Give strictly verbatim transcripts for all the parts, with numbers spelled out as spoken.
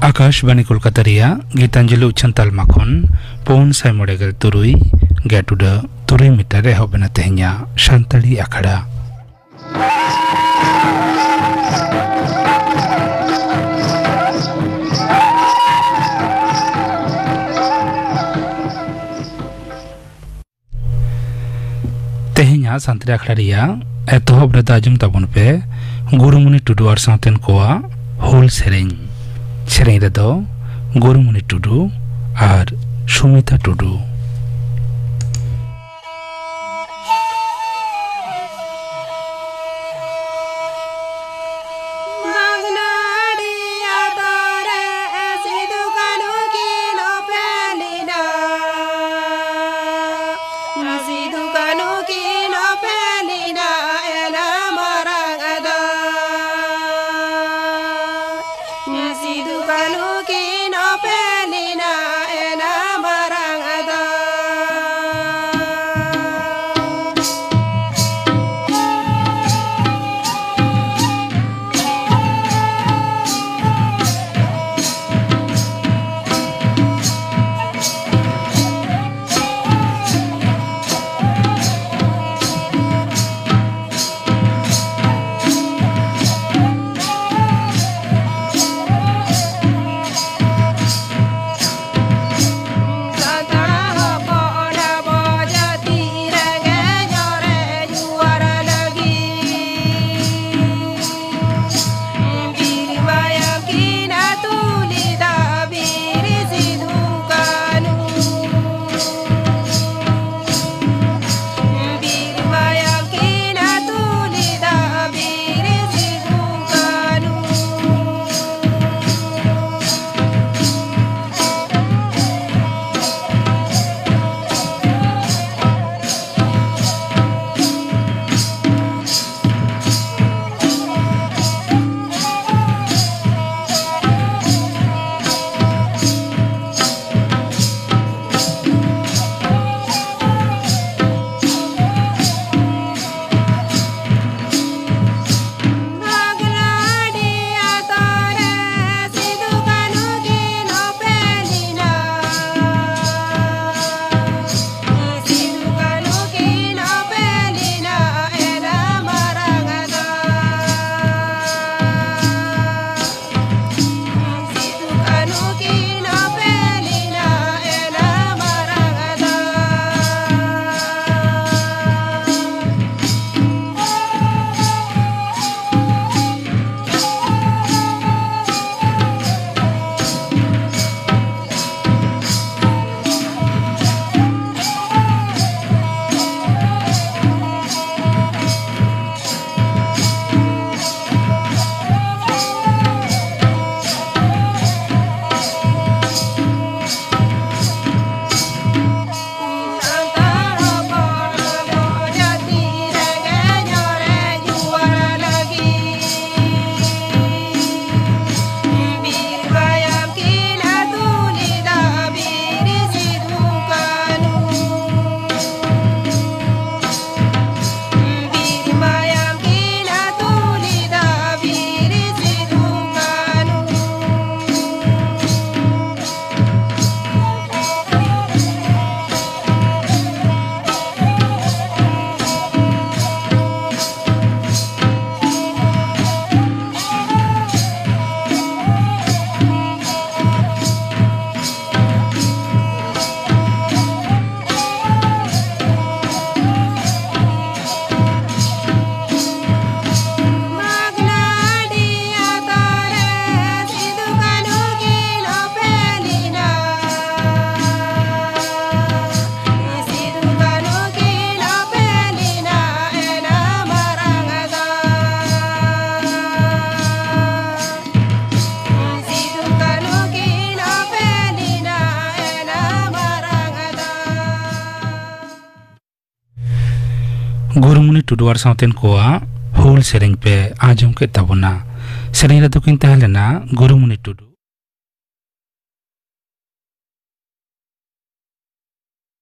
ᱟᱠᱟᱥᱵᱟᱬᱤ ᱠᱳᱞᱠᱟᱛᱟ ᱨᱮᱭᱟᱜ ᱜᱤᱛᱟᱧᱡᱚᱞᱤ ᱩᱪᱷᱟᱹᱱ ᱛᱟᱞᱢᱟ ᱠᱷᱚᱱ ᱯᱩᱱ ᱥᱟᱭ ᱢᱚᱬᱮ ᱜᱮᱞ ᱛᱩᱨᱩᱭ ᱜᱮᱴ ᱩᱰᱟᱹ ᱛᱩᱨᱩᱭ ᱢᱤᱴᱟᱨ ᱨᱮ ᱮᱦᱚᱵ ᱮᱱᱟ ᱛᱮᱦᱮᱧᱟᱜ ᱥᱟᱱᱛᱟᱲᱤ ᱟᱠᱷᱲᱟ᱾ ᱛᱮᱦᱮᱧᱟᱜ ᱥᱟᱱᱛᱟᱲᱤ ᱟᱠᱷᱲᱟ ᱨᱮᱭᱟᱜ ᱮᱛᱚᱦᱚᱵ ᱨᱮᱫᱚ ᱟᱸᱡᱚᱢ ᱛᱟᱵᱚᱱ ᱯᱮ ᱜᱩᱨᱩᱢᱩᱱᱤ ᱴᱩᱰᱩ ᱟᱨ ᱥᱟᱶᱛᱮᱱ ᱠᱚᱣᱟᱜ ᱦᱩᱞ ᱥᱮᱨᱮᱧ᱾ ᱥᱮᱨᱮᱧ ᱨᱮᱫᱚ ᱜᱩᱨᱩᱢᱩᱱᱤ ᱴᱩᱰᱩ ᱟᱨ ᱥᱩᱢᱤᱛᱟ ᱴᱩᱰᱩ᱾ ᱢᱟᱜᱽᱱᱟᱲᱤ ᱟᱛᱳ ᱨᱮ ᱥᱤᱫᱩ ᱠᱟᱹᱱᱦᱩ ᱠᱤᱱ ᱚᱯᱮᱞ ᱮᱱᱟ᱾ ᱥᱤᱫᱩ ᱠᱟᱹᱱᱦᱩ ᱠᱤᱱ ᱚᱯᱮᱞ ᱮᱱᱟ ᱮᱱᱟ ᱢᱟᱨᱟᱝ ᱟᱫᱚ᱾ ᱥᱤᱫᱩ ᱠᱟᱹᱱᱦᱩ ᱠᱤᱱ ᱚᱯᱮᱞ ᱮᱱᱟ ᱮᱱᱟ ᱢᱟᱨᱟᱝ ᱟᱫᱚ᱾ ᱜᱩᱨᱩᱢᱩᱱᱤ ᱴᱩᱰᱩ ᱟᱨ ᱥᱟᱶᱛᱮᱱ ᱠᱚᱣᱟᱜ ᱦᱩᱞ ᱥᱮᱨᱮᱧ ᱯᱮ ᱟᱸᱡᱚᱢ ᱠᱮᱫ ᱛᱟᱵᱚᱱᱟ᱾ ᱥᱮᱨᱮᱧ ᱨᱮᱫᱚ ᱠᱤᱱ ᱛᱟᱦᱮᱸ ᱞᱮᱱᱟ ᱜᱩᱨᱩᱢᱩᱱᱤ ᱴᱩᱰᱩ᱾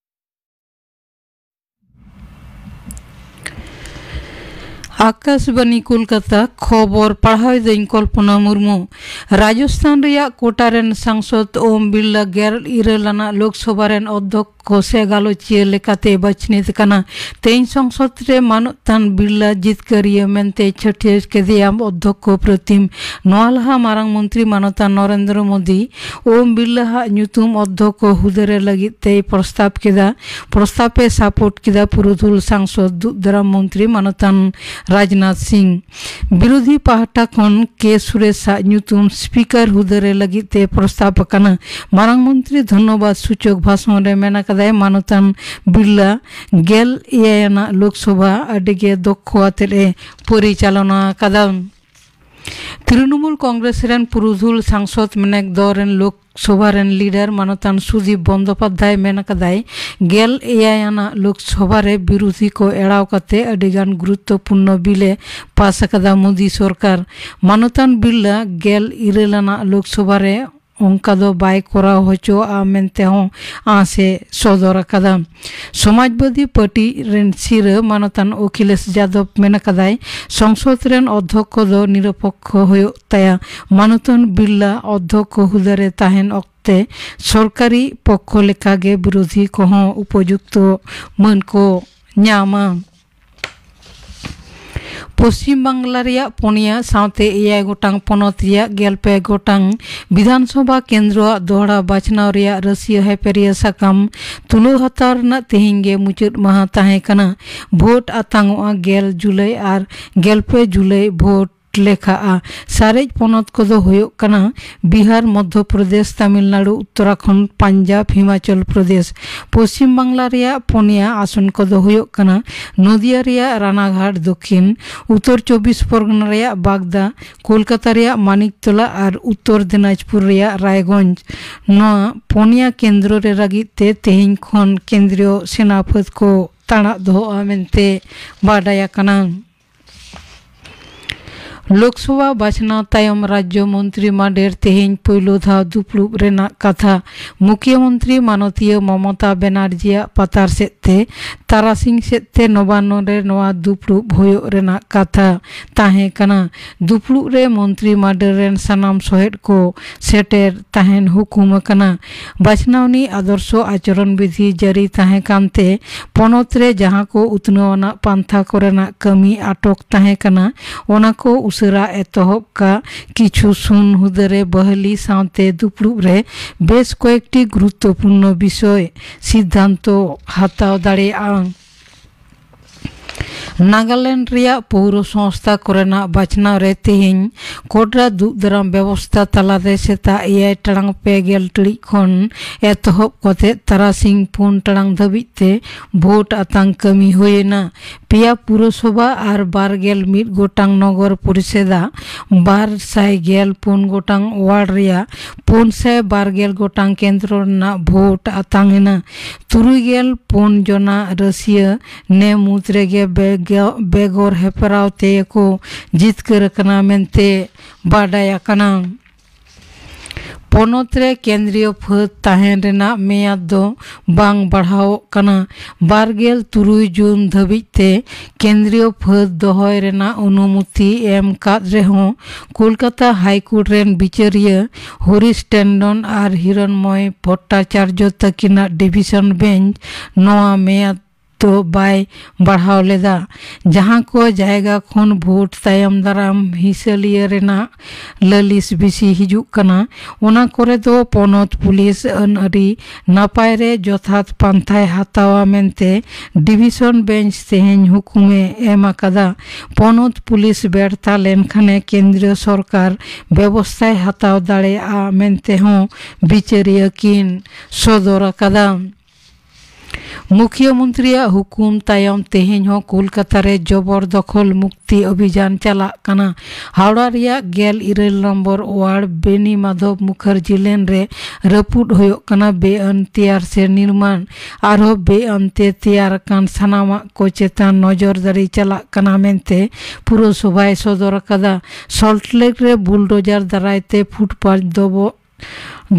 ᱟᱠᱟᱥᱵᱟᱱᱤ ᱠᱳᱞᱠᱟᱛᱟ, ᱠᱷᱚᱵᱚᱨ ᱯᱟᱲᱦᱟᱣᱮᱫᱟᱹᱧ ᱠᱚᱞᱯᱚᱱᱟ ᱢᱩᱨᱢᱩ᱾ ᱨᱟᱡᱚᱥᱛᱷᱟᱱ ᱨᱮᱭᱟᱜ ᱠᱳᱴᱟ ᱨᱮᱱ ᱥᱟᱝᱥᱚᱫ ᱳᱢ ᱵᱤᱨᱞᱟ ᱜᱮᱞ ᱤᱨᱟᱹᱞ ᱟᱱᱟᱜ ᱞᱳᱠᱥᱚᱵᱷᱟ ᱨᱮᱱ ᱚᱫᱽᱫᱷᱚᱠ ᱠᱚ ᱥᱮ ᱜᱟᱞᱚᱪᱤᱭᱟᱹ ᱞᱮᱠᱟᱛᱮ ᱵᱟᱪᱷᱱᱤᱛ ᱠᱟᱱᱟ᱾ ᱛᱮᱦᱮᱧ ᱥᱚᱝᱥᱚᱫ ᱨᱮ ᱢᱟᱱᱚᱛᱟᱱ ᱵᱤᱨᱞᱟ ᱡᱤᱛᱠᱟᱹᱨᱤᱭᱟᱹ ᱢᱮᱱᱛᱮ ᱪᱷᱟᱹᱴᱭᱟᱹᱨ ᱠᱮᱫᱮᱭᱟ ᱚᱫᱽᱫᱷᱚᱠᱠᱚ ᱯᱨᱚᱛᱤᱢ᱾ ᱱᱚᱣᱟ ᱞᱟᱦᱟ ᱢᱟᱨᱟᱝ ᱢᱚᱱᱛᱨᱤ ᱢᱟᱱᱚᱛᱟᱱ ᱱᱚᱨᱮᱱᱫᱨᱚ ᱢᱳᱫᱤ ᱳᱢ ᱵᱤᱨᱞᱟ ᱦᱟᱜ ᱧᱩᱛᱩᱢ ᱚᱫᱽᱫᱷᱚᱠᱠᱚ ᱦᱩᱫᱟᱹᱨᱮ ᱞᱟᱹᱜᱤᱫ ᱛᱮᱭ ᱯᱨᱚᱥᱛᱟᱵ ᱠᱮᱫᱟ᱾ ᱯᱨᱚᱥᱛᱟᱵ ᱮ ᱥᱟᱯᱳᱨᱴ ᱠᱮᱫᱟ ᱯᱩᱨᱩᱫᱷᱩᱞ ᱥᱟᱝᱥᱚᱫ ᱫᱩᱜ ᱫᱟᱨᱟᱢ ᱢᱚᱱᱛᱨᱤ ᱢᱟᱱᱚᱛᱟᱱ ᱨᱟᱡᱽᱱᱟᱛᱷ ᱥᱤᱝ᱾ ᱵᱤᱨᱳᱫᱷᱤ ᱯᱟᱦᱴᱟ ᱠᱷᱚᱱ ᱠᱮ ᱥᱩᱨᱮᱥ ᱟᱜ ᱧᱩᱛᱩᱢ ᱥᱯᱤᱠᱟᱨ ᱦᱩᱫᱟᱹᱨᱮ ᱞᱟᱹᱜᱤᱫ ᱛᱮ ᱯᱨᱚᱥᱛᱟᱵ ᱟᱠᱟᱱᱟ᱾ ᱢᱟᱨᱟᱝ ᱢᱚᱱᱛᱨᱤ ᱫᱷᱚᱱᱱᱚᱵᱟᱫ ᱥᱩᱪᱚᱠ ᱵᱷᱟᱥᱚᱱ ᱨᱮ ᱢᱮᱱ ᱟᱠᱟᱫᱟᱭ, ᱢᱟᱱᱚᱛᱟᱱ ᱵᱤᱨᱞᱟ ᱜᱮᱞ ᱮᱭᱟᱭ ᱟᱱᱟᱜ ᱞᱳᱠᱥᱚᱵᱷᱟ ᱟᱹᱰᱤ ᱜᱮ ᱫᱚᱠᱷᱚ ᱟᱛᱮᱫ ᱮ ᱯᱚᱨᱤᱪᱟᱞᱚᱱᱟ ᱟᱠᱟᱫᱟ᱾ ᱛᱨᱤᱱᱚᱢᱩᱞ ᱠᱚᱝᱜᱨᱮᱥ ᱨᱮᱱ ᱯᱩᱨᱩᱫᱷᱩᱞ ᱥᱟᱝᱥᱚᱫ ᱢᱮᱱᱮᱠ ᱫᱚᱞ ᱨᱮᱱ ᱞᱳᱠᱥᱚᱵᱷᱟ ᱨᱮᱱ ᱞᱤᱰᱟᱨ ᱢᱟᱱᱚᱛᱟᱱ ᱥᱩᱫᱤᱯ ᱵᱚᱱᱫᱳᱯᱟᱫᱽᱫᱷᱟᱭ ᱢᱮᱱ ᱟᱠᱟᱫᱟᱭ, ᱜᱮᱞ ᱮᱭᱟᱭ ᱟᱱᱟᱜ ᱞᱳᱠᱥᱚᱵᱷᱟ ᱨᱮ ᱵᱤᱨᱳᱫᱷᱤ ᱠᱚ ᱮᱲᱟᱣ ᱠᱟᱛᱮ ᱟᱹᱰᱤ ᱜᱟᱱ ᱜᱩᱨᱩᱛᱛᱚᱯᱩᱨᱱᱚ ᱵᱤᱞ ᱮ ᱯᱟᱥ ᱟᱠᱟᱫᱟ ᱢᱳᱫᱤ ᱥᱚᱨᱠᱟᱨ᱾ ᱢᱟᱱᱚᱛᱟᱱ ᱵᱤᱨᱞᱟ ᱜᱮᱞ ᱤᱨᱟᱹᱞ ᱟᱱᱟᱜ ᱞᱳᱠᱥᱚᱵᱷᱟ ᱨᱮ ᱚᱱᱠᱟ ᱫᱚ ᱵᱟᱭ ᱠᱚᱨᱟᱣ ᱦᱚᱪᱚᱣᱟᱜᱼᱟ ᱢᱮᱱᱛᱮ ᱦᱚᱸ ᱟᱸᱥ ᱮ ᱥᱚᱫᱚᱨ ᱟᱠᱟᱫᱟ᱾ ᱥᱚᱢᱟᱡᱽᱵᱟᱫᱤ ᱯᱟᱨᱴᱤ ᱨᱮᱱ ᱥᱤᱨᱟᱹ ᱢᱟᱱᱚᱛᱟᱱ ᱚᱠᱷᱤᱞᱮᱥ ᱡᱟᱫᱚᱵ ᱢᱮᱱ ᱟᱠᱟᱫᱟᱭ, ᱥᱚᱝᱥᱚᱫ ᱨᱮᱱ ᱚᱫᱽᱫᱷᱚᱠᱠᱚ ᱫᱚ ᱱᱤᱨᱚᱯᱚᱠᱠᱷᱚ ᱦᱩᱭᱩᱜ ᱛᱟᱭᱟ᱾ ᱢᱟᱱᱚᱛᱟᱱ ᱵᱤᱨᱞᱟ ᱚᱫᱽᱫᱷᱚᱠᱠᱚ ᱦᱩᱫᱟᱹ ᱨᱮ ᱛᱟᱦᱮᱱ ᱚᱠᱛᱮ ᱥᱚᱨᱠᱟᱨᱤ ᱯᱚᱠᱠᱷᱚ ᱞᱮᱠᱟᱜᱮ ᱵᱤᱨᱳᱫᱷᱤ ᱠᱚᱦᱚᱸ ᱩᱯᱚᱡᱩᱠᱛᱚ ᱢᱟᱹᱱ ᱠᱚ ᱧᱟᱢᱟ᱾ ᱯᱚᱥᱪᱤᱢ ᱵᱟᱝᱞᱟ ᱨᱮᱭᱟᱜ ᱯᱩᱱᱭᱟ ᱥᱟᱶᱛᱮ ᱮᱭᱟᱭ ᱜᱚᱴᱟᱝ ᱯᱚᱱᱚᱛ ᱨᱮᱭᱟᱜ ᱜᱮᱞ ᱯᱮ ᱜᱚᱴᱟᱝ ᱵᱤᱫᱷᱟᱱ ᱥᱚᱵᱷᱟ ᱠᱮᱱᱫᱨᱚ ᱟᱜ ᱫᱚᱦᱲᱟ ᱵᱟᱪᱷᱱᱟᱣ ᱨᱮᱭᱟᱜ ᱨᱟᱹᱥᱤᱭᱟᱹ ᱦᱮᱯᱮᱨᱤᱭᱟᱹ ᱥᱟᱠᱟᱢ ᱛᱩᱞᱟᱹᱣ ᱦᱟᱛᱟᱣ ᱨᱮᱱᱟᱜ ᱛᱮᱦᱮᱧ ᱜᱮ ᱢᱩᱪᱟᱹᱫ ᱢᱟᱦᱟ ᱛᱟᱦᱮᱸ ᱠᱟᱱᱟ᱾ ᱵᱷᱳᱴ ᱟᱛᱟᱝᱚᱜᱼᱟ ᱜᱮᱞ ᱡᱩᱞᱟᱭ ᱟᱨ ᱜᱮᱞ ᱯᱮ ᱡᱩᱞᱟᱭ ᱵᱷᱳᱴ ᱞᱮᱠᱷᱟᱜᱼᱟ᱾ ᱥᱟᱨᱮᱡ ᱯᱚᱱᱚᱛ ᱠᱚᱫᱚ ᱦᱩᱭᱩᱜ ᱠᱟᱱᱟ ᱵᱤᱦᱟᱨ, ᱢᱚᱫᱷᱭᱚ ᱯᱨᱚᱫᱮᱥ, ᱛᱟᱢᱤᱞᱱᱟᱲᱩ, ᱩᱛᱛᱚᱨᱟᱠᱷᱚᱸᱰ, ᱯᱟᱧᱡᱟᱵᱽ, ᱦᱤᱢᱟᱪᱚᱞ ᱯᱨᱚᱫᱮᱥ᱾ ᱯᱚᱥᱪᱤᱢ ᱵᱟᱝᱞᱟ ᱨᱮᱭᱟᱜ ᱯᱩᱱᱭᱟ ᱟᱥᱚᱱ ᱠᱚᱫᱚ ᱦᱩᱭᱩᱜ ᱠᱟᱱᱟ ᱱᱚᱫᱤᱭᱟ ᱨᱮᱭᱟᱜ ᱨᱟᱱᱟᱜᱷᱟᱴ ᱫᱚᱠᱷᱤᱱ, ᱩᱛᱛᱚᱨ ᱪᱚᱵᱵᱤᱥ ᱯᱚᱨᱜᱚᱱᱟ ᱨᱮᱭᱟᱜ ᱵᱟᱜᱽᱫᱟ, ᱠᱳᱞᱠᱟᱛᱟ ᱨᱮᱭᱟᱜ ᱢᱟᱱᱤᱠᱛᱚᱞᱟ ᱟᱨ ᱩᱛᱛᱚᱨ ᱫᱤᱱᱟᱡᱽᱯᱩᱨ ᱨᱮᱭᱟᱜ ᱨᱟᱭᱜᱚᱸᱡᱽ᱾ ᱱᱚᱣᱟ ᱯᱩᱱᱭᱟ ᱠᱮᱱᱫᱨᱚ ᱨᱮ ᱞᱟᱹᱜᱤᱫ ᱛᱮ ᱛᱮᱦᱮᱧ ᱠᱷᱚᱱ ᱠᱮᱱᱫᱨᱤᱭᱚ ᱥᱮᱱᱟ ᱯᱷᱟᱹᱫ ᱠᱚ ᱛᱟᱲᱟᱜ ᱫᱚᱦᱚᱜᱼᱟ ᱢᱮᱱᱛᱮ ᱵᱟᱰᱟᱭ ᱟᱠᱟᱱᱟ᱾ ᱞᱳᱠᱥᱚᱵᱷᱟ ᱵᱟᱪᱷᱱᱟᱣ ᱛᱟᱭᱚᱢ ᱨᱟᱡᱽᱡᱚ ᱢᱚᱱᱛᱨᱤ ᱢᱟᱰᱮᱨ ᱛᱮᱦᱮᱧ ᱯᱳᱭᱞᱳ ᱫᱷᱟᱣ ᱫᱩᱯᱲᱩᱵ ᱨᱮᱱᱟᱜ ᱠᱟᱛᱷᱟ᱾ ᱢᱩᱠᱷᱭᱚᱢᱚᱱᱛᱨᱤ ᱢᱟᱱᱚᱛᱤᱭᱟᱹ ᱢᱚᱢᱚᱛᱟ ᱵᱮᱱᱟᱨᱡᱤᱭᱟᱜ ᱯᱟᱛᱟᱨ ᱥᱮᱫ ᱛᱮ ᱛᱟᱨᱟᱥᱤᱧ ᱥᱮᱫ ᱛᱮ ᱱᱚᱵᱟᱱᱱᱚ ᱨᱮ ᱱᱚᱣᱟ ᱫᱩᱯᱲᱩᱵ ᱦᱩᱭᱩᱜ ᱨᱮᱱᱟᱜ ᱠᱟᱛᱷᱟ ᱛᱟᱦᱮᱸ ᱠᱟᱱᱟ᱾ ᱫᱩᱯᱲᱩᱵ ᱨᱮ ᱢᱚᱱᱛᱨᱤ ᱢᱟᱰᱮᱨ ᱨᱮᱱ ᱥᱟᱱᱟᱢ ᱥᱚᱦᱮᱫ ᱠᱚ ᱥᱮᱴᱮᱨ ᱛᱟᱦᱮᱱ ᱦᱩᱠᱩᱢ ᱟᱠᱟᱱᱟ᱾ ᱵᱟᱪᱷᱱᱟᱣᱱᱤ ᱟᱫᱚᱨᱥᱚ ᱟᱪᱚᱨᱚᱱ ᱵᱤᱫᱷᱤ ᱡᱟᱹᱨᱤ ᱛᱟᱦᱮᱸ ᱠᱟᱱᱛᱮ ᱯᱚᱱᱚᱛ ᱨᱮ ᱡᱟᱦᱟᱸ ᱠᱚ ᱩᱛᱱᱟᱹᱣ ᱟᱱᱟᱜ ᱯᱟᱱᱛᱷᱟ ᱠᱚᱨᱮᱱᱟᱜ ᱠᱟᱹᱢᱤ ᱟᱴᱚᱠ ᱛᱟᱦᱮᱸ ᱠᱟᱱᱟ, ᱚᱱᱟ ᱠᱚ ᱩᱥᱟᱹᱨᱟ ᱮᱛᱚᱦᱚᱵ ᱠᱟᱜ ᱠᱤᱪᱷᱩ ᱥᱩᱱ ᱦᱩᱫᱟᱹ ᱨᱮ ᱵᱟᱹᱦᱟᱹᱞᱤ ᱥᱟᱶᱛᱮ ᱫᱩᱯᱲᱩᱵ ᱨᱮ ᱵᱮᱥ ᱠᱚᱭᱮᱠᱴᱤ ᱜᱩᱨᱩᱛᱛᱚᱯᱩᱨᱱᱚ ᱵᱤᱥᱚᱭ ᱥᱤᱫᱽᱫᱷᱟᱱᱛᱚ ᱦᱟᱛᱟᱣ ᱫᱟᱲᱮᱭᱟᱜᱼᱟ᱾ ᱱᱟᱜᱟᱞᱮᱱᱰ ᱨᱮᱭᱟᱜ ᱯᱳᱣᱨᱚ ᱥᱚᱝᱥᱛᱷᱟ ᱠᱚᱨᱮᱱᱟᱜ ᱵᱟᱪᱷᱱᱟᱣ ᱨᱮ ᱛᱮᱦᱮᱧ ᱠᱚᱰᱨᱟ ᱫᱩᱜ ᱫᱟᱨᱟᱢ ᱵᱮᱵᱚᱥᱛᱷᱟ ᱛᱟᱞᱟᱛᱮ ᱥᱮᱛᱟᱜ ᱮᱭᱟᱭ ᱴᱟᱲᱟᱝ ᱯᱮ ᱜᱮᱞ ᱴᱤᱲᱤᱡ ᱠᱷᱚᱱ ᱮᱛᱚᱦᱚᱵ ᱠᱟᱛᱮ ᱛᱟᱨᱟᱥᱤᱧ ᱯᱩᱱ ᱴᱟᱲᱟᱝ ᱫᱷᱟᱹᱵᱤᱡ ᱛᱮ ᱵᱷᱳᱴ ᱟᱛᱟᱝ ᱠᱟᱹᱢᱤ ᱦᱩᱭᱮᱱᱟ᱾ ᱯᱮᱭᱟ ᱯᱩᱨᱚᱥᱚᱵᱷᱟ ᱟᱨ ᱵᱟᱨ ᱜᱮᱞ ᱢᱤᱫ ᱜᱚᱴᱟᱝ ᱱᱚᱜᱚᱨ ᱯᱚᱨᱤᱥᱮᱫᱟ ᱵᱟᱨ ᱥᱟᱭ ᱜᱮᱞ ᱯᱩᱱ ᱜᱚᱴᱟᱝ ᱣᱟᱨᱰ ᱨᱮᱭᱟᱜ ᱯᱩᱱ ᱥᱟᱭ ᱵᱟᱨ ᱜᱮᱞ ᱜᱚᱴᱟᱝ ᱠᱮᱱᱫᱨᱚ ᱨᱮᱱᱟᱜ ᱵᱷᱳᱴ ᱟᱛᱟᱝ ᱮᱱᱟ᱾ ᱛᱩᱨᱩᱭ ᱜᱮᱞ ᱯᱩᱱ ᱡᱚᱱᱟ ᱨᱟᱹᱥᱤᱭᱟᱹ ᱱᱮ ᱢᱩᱫᱽ ᱨᱮᱜᱮ ᱵᱮᱜᱚ-, ᱵᱮᱜᱚᱨ ᱦᱮᱯᱨᱟᱣ ᱛᱮ ᱠᱚ ᱡᱤᱛᱠᱟᱹᱨ ᱟᱠᱟᱱᱟ ᱢᱮᱱᱛᱮ ᱵᱟᱰᱟᱭ ᱟᱠᱟᱱᱟ᱾ ᱯᱚᱱᱚᱛ ᱨᱮ ᱠᱮᱱᱫᱨᱤᱭᱚ ᱯᱷᱟᱹᱫ ᱛᱟᱦᱮᱱ ᱨᱮᱱᱟᱜ ᱢᱮᱭᱟᱫ ᱫᱚ ᱵᱟᱝ ᱵᱟᱲᱦᱟᱣᱚᱜ ᱠᱟᱱᱟ᱾ ᱵᱟᱨ ᱜᱮᱞ ᱛᱩᱨᱩᱭ ᱡᱩᱱ ᱫᱷᱟᱹᱵᱤᱡ ᱛᱮ ᱠᱮᱱᱫᱨᱤᱭᱚ ᱯᱷᱟᱹᱫ ᱫᱚᱦᱚᱭ ᱨᱮᱱᱟᱜ ᱚᱱᱩᱢᱚᱛᱤ ᱮᱢ ᱠᱟᱫ ᱨᱮᱦᱚᱸ, ᱠᱳᱞᱠᱟᱛᱟ ᱦᱟᱭᱠᱳᱨᱴ ᱨᱮᱱ ᱵᱤᱪᱟᱹᱨᱤᱭᱟᱹ ᱦᱚᱨᱤᱥ ᱴᱮᱱᱰᱚᱱ ᱟᱨ ᱦᱤᱨᱚᱱᱢᱚᱭ ᱵᱷᱚᱴᱴᱟᱪᱟᱨᱡᱚ ᱛᱟᱹᱠᱤᱱᱟᱜ ᱰᱤᱵᱤᱥᱚᱱ ᱵᱮᱧᱪ ᱱᱚᱣᱟ ᱢᱮᱭᱟᱫ ᱫᱚ ᱵᱟᱭ ᱵᱟᱲᱦᱟᱣ ᱞᱮᱫᱟ᱾ ᱡᱟᱦᱟᱸ ᱠᱚ ᱡᱟᱭᱜᱟ ᱠᱷᱚᱱ ᱵᱷᱳᱴ ᱛᱟᱭᱚᱢ ᱫᱟᱨᱟᱢ ᱦᱤᱥᱟᱹᱞᱤᱭᱟᱹ ᱨᱮᱱᱟᱜ ᱞᱟᱹᱞᱤᱥ ᱵᱤᱥᱤ ᱦᱤᱡᱩᱜ ᱠᱟᱱᱟ, ᱚᱱᱟ ᱠᱚᱨᱮ ᱫᱚ ᱯᱚᱱᱚᱛ ᱯᱩᱞᱤᱥ ᱟᱹᱱ ᱟᱹᱨᱤ ᱱᱟᱯᱟᱭ ᱨᱮ ᱡᱚᱛᱷᱟᱛ ᱯᱟᱱᱛᱷᱟᱭ ᱦᱟᱛᱟᱣᱟ ᱢᱮᱱᱛᱮ ᱰᱤᱵᱤᱥᱚᱱ ᱵᱮᱧᱪ ᱛᱮᱦᱮᱧ ᱦᱩᱠᱩᱢᱮ ᱮᱢ ᱟᱠᱟᱫᱟ᱾ ᱯᱚᱱᱚᱛ ᱯᱩᱞᱤᱥ ᱵᱮᱨᱛᱷᱟ ᱞᱮᱱᱠᱷᱟᱱᱮ ᱠᱮᱱᱫᱨᱤᱭᱚ ᱥᱚᱨᱠᱟᱨ ᱵᱮᱵᱚᱥᱛᱷᱟᱭ ᱦᱟᱛᱟᱣ ᱫᱟᱲᱮᱭᱟᱜᱼᱟ ᱢᱮᱱᱛᱮ ᱦᱚᱸ ᱵᱤᱪᱟᱹᱨᱤᱭᱟᱹ ᱠᱤᱱ ᱥᱚᱫᱚᱨ ᱟᱠᱟᱫᱟ᱾ ᱢᱩᱠᱷᱭᱟᱹ ᱢᱚᱱᱛᱨᱤᱭᱟᱜ ᱦᱩᱠᱩᱢ ᱛᱟᱭᱚᱢ ᱛᱮᱦᱮᱧ ᱦᱚᱸ ᱠᱳᱞᱠᱟᱛᱟ ᱨᱮ ᱡᱚᱵᱚᱨ ᱫᱚᱠᱷᱚᱞ ᱢᱩᱠᱛᱤ ᱚᱵᱷᱤᱡᱟᱱ ᱪᱟᱞᱟᱜ ᱠᱟᱱᱟ᱾ ᱦᱟᱣᱲᱟ ᱨᱮᱭᱟᱜ ᱜᱮᱞ ᱤᱨᱟᱹᱞ ᱱᱚᱢᱵᱚᱨ ᱣᱟᱨᱰ ᱵᱮᱱᱤ ᱢᱟᱫᱷᱚᱵ ᱢᱩᱠᱷᱟᱨᱡᱤ ᱞᱮᱱ ᱨᱮ ᱨᱟᱹᱯᱩᱫ ᱦᱩᱭᱩᱜ ᱠᱟᱱᱟ᱾ ᱵᱮᱼᱟᱹᱱ ᱛᱮᱭᱟᱨ ᱥᱮ ᱱᱤᱨᱢᱟᱬ ᱟᱨᱦᱚᱸ ᱵᱮᱼᱟᱹᱱ ᱛᱮ ᱛᱮᱭᱟᱨ ᱟᱠᱟᱱ ᱥᱟᱱᱟᱢᱟᱜ ᱠᱚ ᱪᱮᱛᱟᱱ ᱱᱚᱡᱚᱨ ᱫᱟᱨᱤ ᱪᱟᱞᱟᱜ ᱠᱟᱱᱟ ᱢᱮᱱᱛᱮ ᱯᱩᱨᱚᱥᱚᱵᱷᱟᱭ ᱥᱚᱫᱚᱨ ᱟᱠᱟᱫᱟ᱾ ᱥᱚᱞᱴᱞᱮᱠ ᱨᱮ ᱵᱩᱞᱰᱳᱡᱟᱨ ᱫᱟᱨᱟᱭ ᱛᱮ ᱯᱷᱩᱴᱯᱟᱛ ᱫᱚᱵᱚ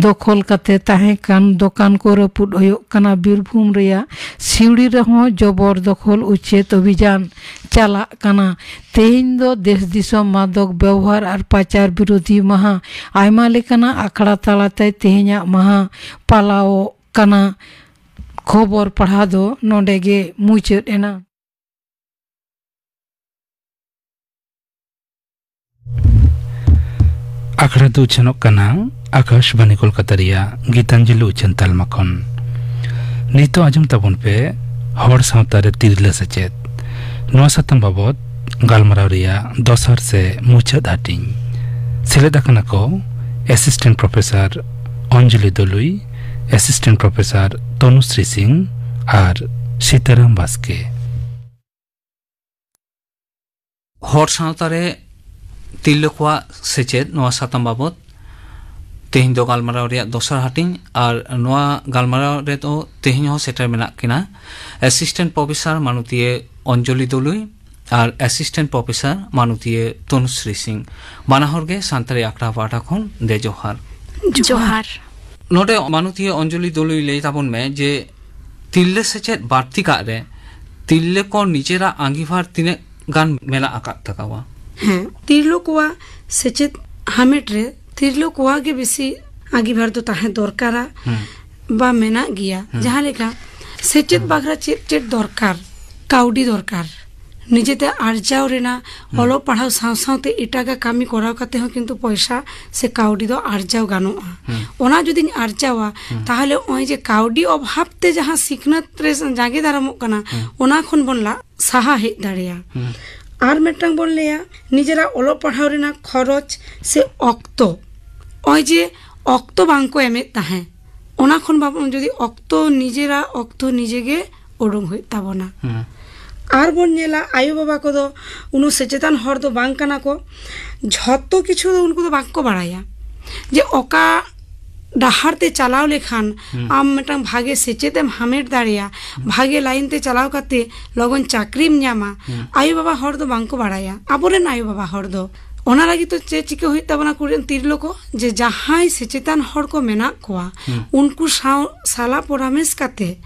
ᱫᱚᱠᱷᱚᱞ ᱠᱟᱛᱮ ᱛᱟᱦᱮᱸ ᱠᱟᱱ ᱫᱚᱠᱟᱱ ᱠᱚ ᱨᱟᱹᱯᱩᱫ ᱦᱩᱭᱩᱜ ᱠᱟᱱᱟ᱾ ᱵᱤᱨᱵᱷᱩᱢ ᱨᱮᱭᱟᱜ ᱥᱤᱣᱲᱤ ᱨᱮᱦᱚᱸ ᱡᱚᱵᱚᱨ ᱫᱚᱠᱷᱚᱞ ᱩᱪᱷᱮᱫ ᱚᱵᱷᱤᱡᱟᱱ ᱪᱟᱞᱟᱜ ᱠᱟᱱᱟ᱾ ᱛᱮᱦᱮᱧ ᱫᱚ ᱫᱮᱥ ᱫᱤᱥᱚᱢ ᱢᱟᱫᱚᱠ ᱵᱮᱣᱦᱟᱨ ᱟᱨ ᱯᱟᱪᱟᱨ ᱵᱤᱨᱳᱫᱷᱤ ᱢᱟᱦᱟ᱾ ᱟᱭᱢᱟ ᱞᱮᱠᱟᱱᱟᱜ ᱟᱠᱷᱲᱟ ᱛᱟᱞᱟᱛᱮ ᱛᱮᱦᱮᱧᱟᱜ ᱢᱟᱦᱟ ᱯᱟᱞᱟᱣᱚᱜ ᱠᱟᱱᱟ᱾ ᱠᱷᱚᱵᱚᱨ ᱯᱟᱲᱦᱟᱣ ᱫᱚ ᱱᱚᱰᱮ ᱜᱮ ᱢᱩᱪᱟᱹᱫ ᱮᱱᱟ᱾ ᱟᱠᱷᱲᱟ ᱫᱚ ᱩᱪᱷᱟᱹᱱᱚᱜ ᱠᱟᱱᱟ ᱟᱠᱟᱥᱵᱟᱱᱤ ᱠᱳᱞᱠᱟᱛᱟ ᱨᱮᱭᱟᱜ ᱜᱤᱛᱟᱧᱡᱚᱞᱤ ᱩᱪᱷᱟᱹᱱ ᱛᱟᱞᱢᱟ ᱠᱷᱚᱱ᱾ ᱱᱤᱛᱚᱜ ᱟᱸᱡᱚᱢ ᱛᱟᱵᱚᱱ ᱯᱮ, ᱦᱚᱲ ᱥᱟᱶᱛᱟ ᱨᱮ ᱛᱤᱨᱞᱟᱹ ᱥᱮᱪᱮᱫ᱾ ᱱᱚᱣᱟ ᱥᱟᱛᱟᱢ ᱵᱟᱵᱚᱛ ᱜᱟᱞᱢᱟᱨᱟᱣ ᱨᱮᱭᱟᱜ ᱫᱚᱥᱟᱨ ᱥᱮ ᱢᱩᱪᱟᱹᱫ ᱦᱟᱹᱴᱤᱧ᱾ ᱥᱮᱞᱮᱫ ᱟᱠᱟᱱᱟ ᱠᱚ assistant professor Anjali Dolui, assistant professor Tanushree Singh ᱟᱨ ᱥᱤᱛᱟᱨᱟᱢ ᱵᱟᱥᱠᱮ᱾ ᱦᱚᱲ ᱥᱟᱶᱛᱟ ᱨᱮ ᱛᱤᱨᱞᱟᱹ ᱠᱚᱣᱟᱜ ᱥᱮᱪᱮᱫ, ᱱᱚᱣᱟ ᱥᱟᱛᱟᱢ ᱵᱟᱵᱚᱛ ᱛᱮᱦᱮᱧ ᱫᱚ ᱜᱟᱞᱢᱟᱨᱟᱣ ᱨᱮᱭᱟᱜ ᱫᱚᱥᱟᱨ ᱦᱟᱹᱴᱤᱧ᱾ ᱟᱨ ᱱᱚᱣᱟ ᱜᱟᱞᱢᱟᱨᱟᱣ ᱨᱮᱫᱚ ᱛᱮᱦᱮᱧ ᱦᱚᱸ ᱥᱮᱴᱮᱨ ᱢᱮᱱᱟᱜ ᱠᱤᱱᱟ ᱮᱥᱤᱥᱴᱮᱱᱴ ᱯᱨᱚᱯᱷᱮᱥᱚᱨ ᱢᱟᱱᱚᱛᱤᱭᱟᱹ ᱚᱧᱡᱚᱞᱤ ᱫᱚᱞᱩᱭ ᱟᱨ ᱮᱥᱤᱥᱴᱮᱱᱴ ᱯᱨᱚᱯᱷᱮᱥᱚᱨ ᱢᱟᱱᱚᱛᱤᱭᱟᱹ ᱛᱚᱱᱩᱥᱨᱤ ᱥᱤᱝ᱾ ᱵᱟᱱᱟ ᱦᱚᱲ ᱜᱮ ᱥᱟᱱᱛᱟᱲᱤ ᱟᱠᱷᱲᱟ ᱯᱟᱦᱴᱟ ᱠᱷᱚᱱ ᱫᱮ ᱡᱚᱦᱟᱨ᱾ ᱡᱚᱦᱟᱨ᱾ ᱱᱚᱰᱮ ᱢᱟᱱᱚᱛᱤᱭᱟᱹ ᱚᱧᱡᱚᱞᱤ ᱫᱚᱞᱩᱭ, ᱞᱟᱹᱭ ᱛᱟᱵᱚᱱ ᱢᱮ ᱡᱮ ᱛᱤᱨᱞᱟᱹ ᱥᱮᱪᱮᱫ ᱵᱟᱹᱲᱛᱤ ᱠᱟᱜ ᱨᱮ ᱛᱤᱨᱞᱟᱹ ᱠᱚ ᱱᱤᱡᱮᱨᱟᱜ ᱟᱸᱜᱤᱵᱷᱟᱨ ᱛᱤᱱᱟᱹᱜ ᱜᱟᱱ ᱢᱮᱱᱟᱜ ᱟᱠᱟᱫ ᱛᱟᱠᱚᱣᱟ? ᱦᱮᱸ, ᱛᱤᱨᱞᱟᱹ ᱠᱚᱣᱟᱜ ᱥᱮᱪᱮᱫ ᱦᱟᱢᱮᱴ ᱨᱮ ᱛᱤᱨᱞᱟᱹ ᱠᱚᱣᱟᱜ ᱜᱮ ᱵᱮᱥᱤ ᱟᱸᱜᱤᱵᱷᱟᱨ ᱫᱚ ᱛᱟᱦᱮᱸ ᱫᱚᱨᱠᱟᱨᱟ᱾ ᱦᱩᱸ᱾ ᱵᱟ ᱢᱮᱱᱟᱜ ᱜᱮᱭᱟ᱾ ᱦᱩᱸ᱾ ᱡᱟᱦᱟᱸ ᱞᱮᱠᱟ ᱥᱮᱪᱮᱫ ᱦᱩᱸ᱾ ᱵᱟᱠᱷᱨᱟ ᱪᱮᱫ ᱪᱮᱫ ᱫᱚᱨᱠᱟᱨ? ᱠᱟᱹᱣᱰᱤ ᱫᱚᱨᱠᱟᱨ᱾ ᱱᱤᱡᱮᱛᱮ ᱟᱨᱡᱟᱣ ᱨᱮᱱᱟᱜ ᱦᱩᱸ᱾ ᱚᱞᱚᱜ ᱯᱟᱲᱦᱟᱣ ᱥᱟᱶ ᱥᱟᱶᱛᱮ ᱮᱴᱟᱜᱟᱜ ᱠᱟᱹᱢᱤ ᱠᱚᱨᱟᱣ ᱠᱟᱛᱮ ᱦᱚᱸ ᱠᱤᱱᱛᱩ ᱯᱚᱭᱥᱟ ᱥᱮ ᱠᱟᱹᱣᱰᱤ ᱫᱚ ᱟᱨᱡᱟᱣ ᱜᱟᱱᱚᱜᱼᱟ᱾ ᱦᱩᱸ᱾ ᱚᱱᱟ ᱡᱩᱫᱤᱧ ᱟᱨᱡᱟᱣᱟ, ᱦᱩᱸ᱾ ᱛᱟᱦᱚᱞᱮ ᱱᱚᱜᱼᱚᱭ ᱡᱮ ᱠᱟᱹᱣᱰᱤ ᱚᱵᱷᱟᱵ ᱛᱮ ᱡᱟᱦᱟᱸ ᱥᱤᱠᱷᱱᱟᱹᱛ ᱨᱮ ᱡᱟᱸᱜᱮ ᱫᱟᱨᱟᱢᱚᱜ ᱠᱟᱱᱟ, ᱦᱩᱸ᱾ ᱚᱱᱟ ᱠᱷᱚᱱ ᱵᱚᱱ ᱞᱟ-, ᱥᱟᱦᱟ ᱦᱮᱡ ᱫᱟᱲᱮᱭᱟᱜᱼᱟ᱾ ᱦᱩᱸ᱾ ᱟᱨ ᱢᱤᱫᱴᱟᱝ ᱵᱚᱱ ᱞᱟᱹᱭᱟ, ᱱᱤᱡᱮᱨᱟᱜ ᱚᱞᱚᱜ ᱯᱟᱲᱦᱟᱣ ᱨᱮᱱᱟᱜ ᱠᱷᱚᱨᱚᱪ ᱥᱮ ᱚᱠᱛᱚ, ᱱᱚᱜᱼᱚᱭ ᱡᱮ ᱚᱠᱛᱚ ᱵᱟᱝ ᱠᱚ ᱮᱢᱮᱫ ᱛᱟᱦᱮᱸ, ᱚᱱᱟ ᱠᱷᱚᱱ ᱵᱟᱵᱚᱱ, ᱡᱩᱫᱤ ᱚᱠᱛᱚ, ᱱᱤᱡᱮᱨᱟᱜ ᱚᱠᱛᱚ ᱱᱤᱡᱮ ᱜᱮ ᱩᱰᱩᱝ ᱦᱩᱭᱩᱜ ᱛᱟᱵᱚᱱᱟ᱾ ᱦᱩᱸ᱾ ᱟᱨ ᱵᱚᱱ ᱧᱮᱞᱟ, ᱟᱭᱳ ᱵᱟᱵᱟ ᱠᱚᱫᱚ ᱩᱱᱟᱹᱜ ᱥᱮᱪᱮᱛᱟᱱ ᱦᱚᱲ ᱫᱚ ᱵᱟᱝ ᱠᱟᱱᱟ ᱠᱚ᱾ ᱡᱷᱚᱛᱚ ᱠᱤᱪᱷᱩ ᱫᱚ ᱩᱱᱠᱩ ᱫᱚ ᱵᱟᱝᱠᱚ ᱵᱟᱲᱟᱭᱟ, ᱡᱮ ᱚᱠᱟ ᱰᱟᱦᱟᱨ ᱛᱮ ᱪᱟᱞᱟᱣ ᱞᱮᱠᱷᱟᱱ ᱦᱩᱸ᱾ ᱟᱢ ᱢᱤᱫᱴᱟᱝ ᱵᱷᱟᱜᱮ ᱥᱮᱪᱮᱫ ᱮᱢ ᱦᱟᱢᱮᱴ ᱫᱟᱲᱮᱭᱟᱜᱼᱟ, ᱵᱷᱟᱜᱮ ᱞᱟᱭᱤᱱ ᱛᱮ ᱪᱟᱞᱟᱣ ᱠᱟᱛᱮ ᱞᱚᱜᱚᱱ ᱪᱟᱹᱠᱨᱤᱢ ᱧᱟᱢᱟ᱾ ᱦᱩᱸ᱾ ᱟᱭᱳ ᱵᱟᱵᱟ ᱦᱚᱲ ᱫᱚ ᱵᱟᱝᱠᱚ ᱵᱟᱲᱟᱭᱟ, ᱟᱵᱚᱨᱮᱱ ᱟᱭᱳ ᱵᱟᱵᱟ ᱦᱚᱲ ᱫᱚ᱾ ᱚᱱᱟ ᱞᱟᱹᱜᱤᱫ ᱛᱮ ᱪᱮᱫ ᱪᱤᱠᱟᱹ ᱦᱩᱭᱩᱜ ᱛᱟᱵᱚᱱᱟ? ᱠᱩᱲᱤ ᱨᱮᱱ ᱛᱤᱨᱞᱟᱹ ᱠᱚ, ᱡᱮ ᱡᱟᱦᱟᱸᱭ ᱥᱮᱪᱮᱛᱟᱱ ᱦᱚᱲ ᱠᱚ ᱢᱮᱱᱟᱜ ᱠᱚᱣᱟ, ᱦᱩᱸ᱾ ᱩᱱᱠᱩ ᱥᱟᱶ ᱥᱟᱞᱟ ᱯᱚᱨᱟᱢᱮᱥ ᱠᱟᱛᱮ,